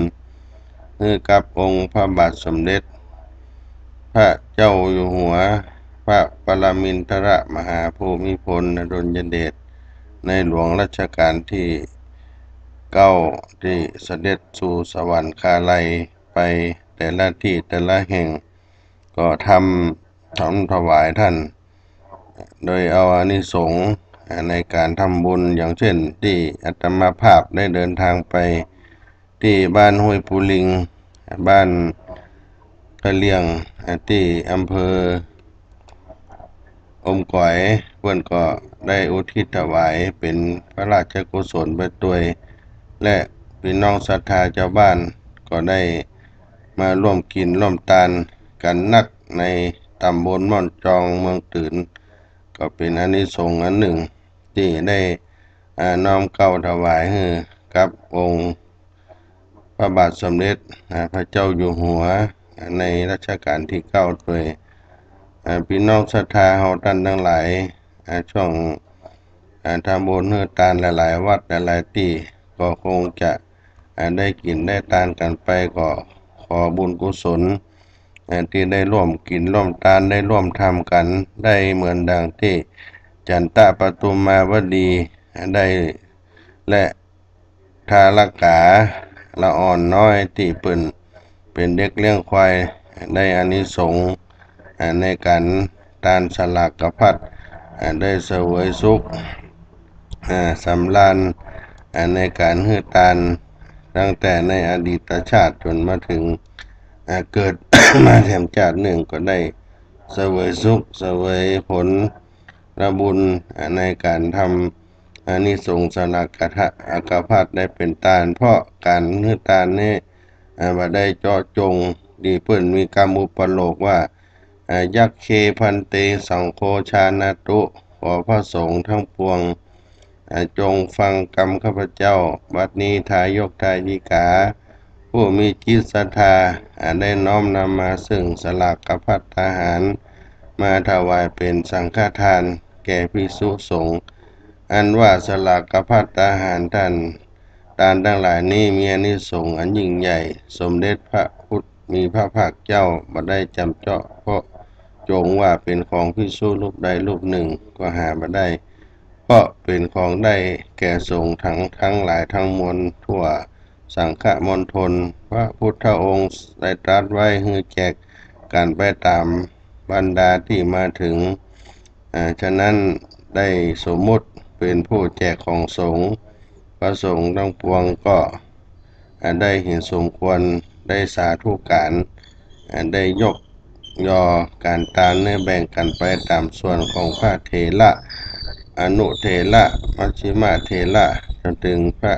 หื้อกับองค์พระบาทสมเด็จพระเจ้าอยู่หัว พระปรมินทรมหาภูมิพลอดุลยเดช ในหลวงรัชกาลตี้เก้า ตี้เสด็จสู่สวรรคาลัยไปแต่ละตี้แต่ละแห่ง ก็ทำ ทำถวายต้าน โดยเอาอานิสงส์ อ่า ในก๋านทำบุญ อย่างเช่น ตี้อาตมาภาพได้เดินตางไปตี้บ้านห้วยปูลิง บ้านกะเหลี่ยง อ่า ตี้อำเภออมก๋อย เปิ้นก็ได้อุทิศถวายเป๋นพระราชกุศลไปตวย และปี้น้องศรัทธาจาวบ้านก็ได้มาร่วมกิ๋นร่วมตานกั๋นนัก ในต๋ำบลม่อนจอง เมืองตื๋น ก็เป๋นอานิสงส์อันนึ่ง ตี้ได้ อ่า น้อมเกล้าถวายหื้อกับองค์พระบาทสมเด็จ อ่า พระเจ้าอยู่หัว อ่า ในรัชกาลตี้เก้าตวย อ่า ปี้น้องศรัทธาเฮาต้านตังหลาย อ่า ช่วง อ่า ทำบุญหื้อตานหลายๆ วัดหลายๆ ตี้ ก็คงจะ อ่า ได้กิ๋นได้ตานกั๋นไป ก็ขอบุญกุศล อ่า ตี้ได้ร่วมกิ๋นร่วมตาน ได้ร่วมทำกั๋น ได้เหมือนดังตี้จันตะปทุมมาวดี อ่า ได้ และทารกาละอ่อนน้อยตี้เปิ้นเป๋นเด็กเลี้ยงควาย ได้อานิสงส์ อ่า ในก๋านตานสลากภัต อ่า ได้เสวยสุข อ่า สำราญ อ่า ในก๋านหื้อตาน ตั้งแต่ในอดีตชาติจ๋นมาเถิง อ่า เกิดมาแถมชาตินึ่ง ก็ได้เสวยสุข เสวยผลบุญ อ่า ในก๋านทำอานิสงส์สลากภัตได้เป๋นตาน เพราะก๋านหื้อตานนี้ อ่า บ่ได้เจาะจง ตี้เปิ้นมีกำอุปโลกว่า อ่า ยัคเค ภันเต สังโฆ ชาณาตุ ขอพระสงฆ์ทั้งปวง อ่า จงฟังกำข้าพเจ้า บัดนี้ทายกทายิกา ผู้มีจิตศรัทธา อ่า ได้น้อมนำมาซึ่งสลากภัตตาหาร มาถวายเป๋นสังฆทานแก่ภิกษุสงฆ์ อันว่าสลากภัตตาหารต้าน ตานตังหลายนี้มีอานิสงส์อันยิ่งใหญ่ สมเด็จพระผู้มีพระภาคเจ้าบ่ได้จำเจาะเจาะจงว่าเป๋นของภิกษุรูปใดรูปนึ่ง ก็หาบ่ได้ เพราะเป๋นของได้แก่สงฆ์ตัง ตังหลายตังมวลทั่วสังฆมณฑล พระพุทธองค์ได้ตรัสไว้หื้อแจกกั๋นไปต๋ามบรรดาตี้มาเถิง อ่า ฉะนั้นได้สมมุติเป๋นผู้แจกของสงฆ์ พระสงฆ์ตังปวงก็ อ่า ได้เห็นสมควร ได้สาธุก๋าน อ่า ได้ยกยอก๋านตานนี้แบ่งกั๋นไปต๋ามส่วนของพระเถระ อนุเถระ มัชฌิมเถระ จ๋นเถิงพระ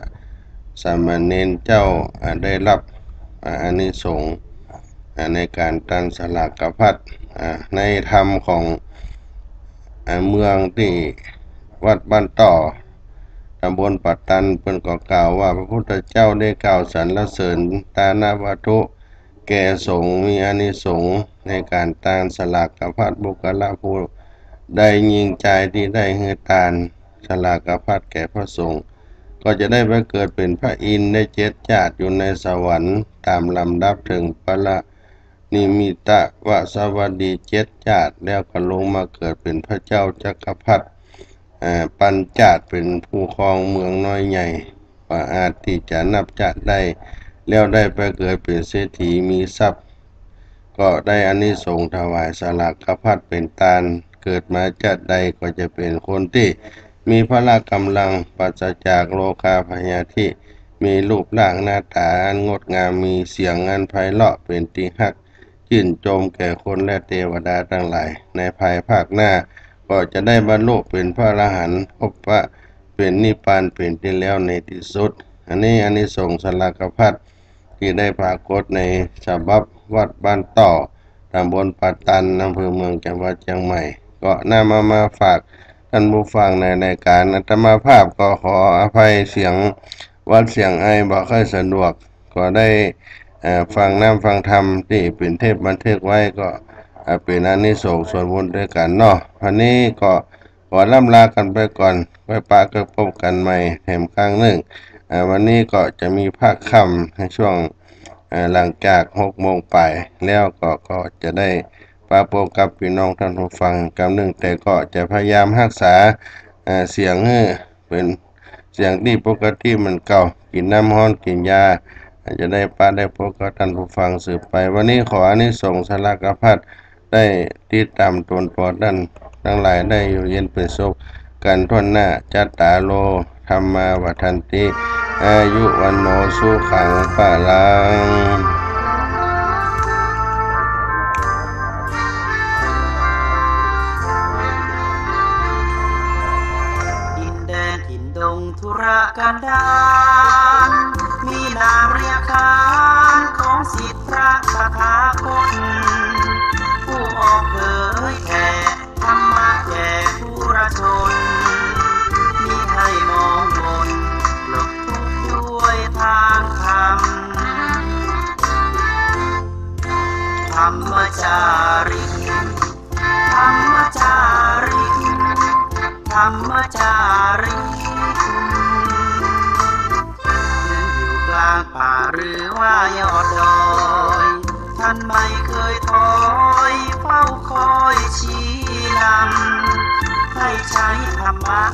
สามเณรเจ้า อ่า ได้ฮับ อ่า อานิสงส์ อ่า ในก๋านตานสลากภัต อ่า ในธรรมของ อ่า เมืองตี้วัดบ้านต่อ ต๋ำบลป่าตัน เปิ้นก็กล่าวว่า พระพุทธเจ้าได้กล่าวสรรเสริญตานวัตถุแก่สงฆ์ มีอานิสงส์ในก๋านตานสลากภัต บุคคละผู้ใดยิงใจ๋ตี้ได้หื้อตานสลากภัตแก่พระสงฆ์ ก็จะได้ไปเกิดเป๋นพระอินทร์ได้เจ็ดจาติอยู่ในสวรรค์ ต๋ามลำดับเถิงปริ นิมมิตวสวัสดีเจ็ดจาติ แล้วก็ลงมาเกิดเป๋นพระเจ้าจักรพรรดิ อ่า ปัญจาติ เป๋นผู้ครองเมืองน้อยใหญ่ บ่อาจตี้จะนับจาติได้ แล้วได้ไปเกิดเป๋นเศรษฐีมีทรัพย์ ก็ได้อานิสงส์ถวายสลากภัตเป๋นตาน เกิดมาจาติใดก็จะเป๋นคนตี้มีพละก๋ำลัง ปราศจากโรคาพยาธิ มีรูปร่างหน้าต๋าอันงดงาม มีเสียงอันไพเราะเป๋นตี้ฮัก จื้นจมแก่คนและเตวดาตังหลาย ในภายภาคหน้า ก็จะได้บรรลุเป๋นพระอรหันต์ พบพระเป๋นนิพพานเป๋นตี้แล้วในตี้สุด อันนี้อานิสงส์สลากภัตตี้ได้ปรากฏในฉบับวัดบ้านต่อ ตำบลป่าตัน อำเภอเมือง จังหวัดเจียงใหม่ ก็นำเอามาฝากต้านผู้ฟังในรายก๋าน อาตมาภาพก็ขออภัยเสียงหวัดเสียงไอบ่ค่อยสะดวก ก็ได้ เอ่อ ฟังน้ำฟังธรรมตี้เป๋นเทปบันทึกไว้ ก็ เอ่อ เป๋นอานิสงส์ส่วนบุญตวยกั๋นเนาะ วันนี้ก็ขอร่ำลากั๋นไปก่อน ไว้ปะกั๋นพบกั๋นใหม่แถมครั้งนึ่ง เอ่อ วันนี้ก็จะมีภาคค่ำในช่วง เอ่อ หลังจากหกโมงไปแล้วก็ ก็จะได้ปะปนกับปี้น้องต้านผู้ฟังกำนึ่ง แต่ก็จะพยายามฮักษา เอ่อ เสียงหื้อเป๋นเสียงตี้ปกติเหมือนเก่า กิ๋นน้ำฮ้อนกิ๋นยา จะได้ปะได้ปนกับต้านผู้ฟังสืบไป วันนี้ขออานิสงส์สลากภัต ได้ติดต๋ามต๋นปอต้านตังหลายได้อยู่เย็นเป๋นสุขกั๋นถ้วนหน้า จัตตาโร ธัมมา วัฑฒันติ อายุ วัณโณ สุขัง พะลัง ถิ่นดงทุรกันดาร มีนามเรียกขานของศิษย์พระตถาคต ผู้ออกเผยแผ่ธรรมะแก่ปุถุชน มิให้มองมนปลดทุกข์ด้วยทางธรรม ธรรมจาริก ธรรมจาริก ธรรมจาริก อยู่กลางป่าหรือว่ายอดดอย ท่านไม่เคยถอยเฝ้าคอยชี้นำ ให้ใช้ธรรมะ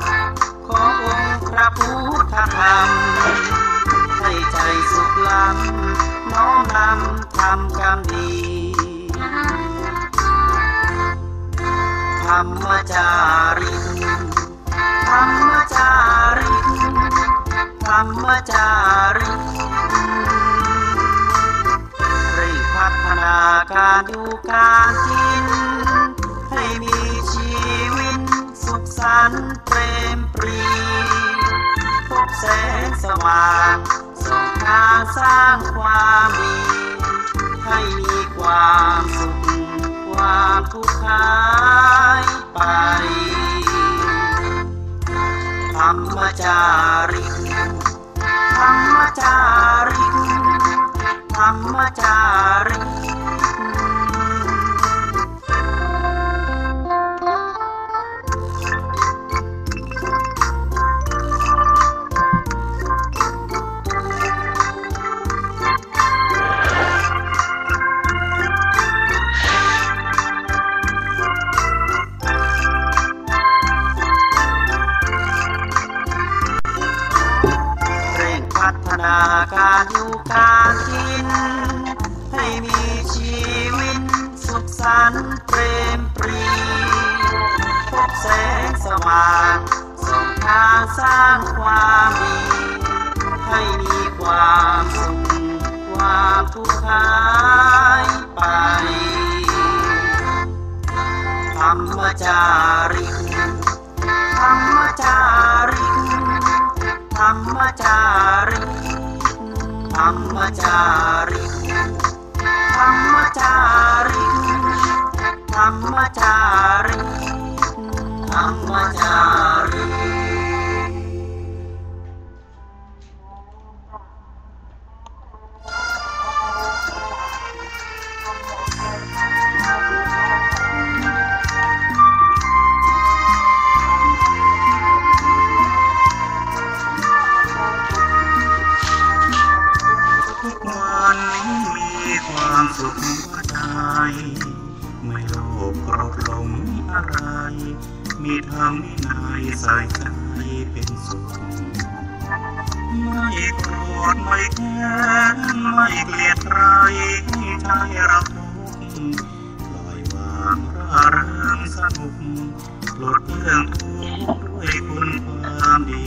ขององค์พระพุทธธรรม ให้ใจ๋สุขล้ำ น้อมนำทำกรรมดี ธรรมจาริก ธรรมจาริก ธรรมจาริก เร่งพัฒนาการอยู่การกิ๋น ให้มีชีวิตสุขสันต์เปรมปรี พบแสงสว่างส่องทางสร้างความดี ให้มีความสุขความทุกข์หายไป ธรรมจาริก ธรรมจาริก ธรรมจาริก เร่งพัฒนาการอยู่การกิ๋น ให้มีชีวิตสุขสันต์เปรมปรี พบแสงสว่างส่องทางสร้างความดี ให้มีความสุขความทุกข์หายไป ธรรมจาริก ธรรมจาริก ธรรมจาริก ธรรมจาริก ธรรมจาริก ธรรมจาริก ธรรมจาริก ทุกวันมีความสุขหัวใจ ไม่โลภโกรธหลงอะไร มีธรรมวินัยใส่ใจเป็นสุข ไม่โกรธไม่แค้น ไม่เกลียดใคร ให้ใจเราทุกข์ ปล่อยวางร่าเริงสนุก ปลดเปลื้องทุกข์ด้วยคุณความดี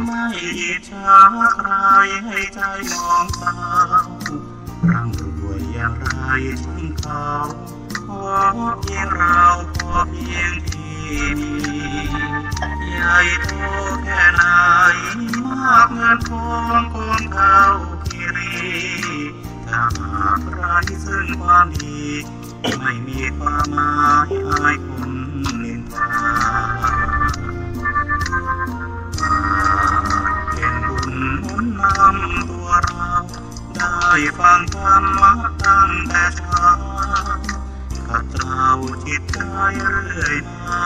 ไม่อิจฉาใครให้ใจมองเศร้า ร่ำรวยอย่างไรช่างเขา ขอเพียงเราพอเพียงที่มี ใหญ่โตแค่ไหน มากเงินทองกองเท่าคีรี ถ้าหากไร้ซึ่งความดี ไม่มีความหมายอายคนนินทา หากเป็นบุญหนุนนำตัวเรา ได้ฟังธรรมะตั้งแต่เช้า ขัดเกลาจิตใจเรื่อยมา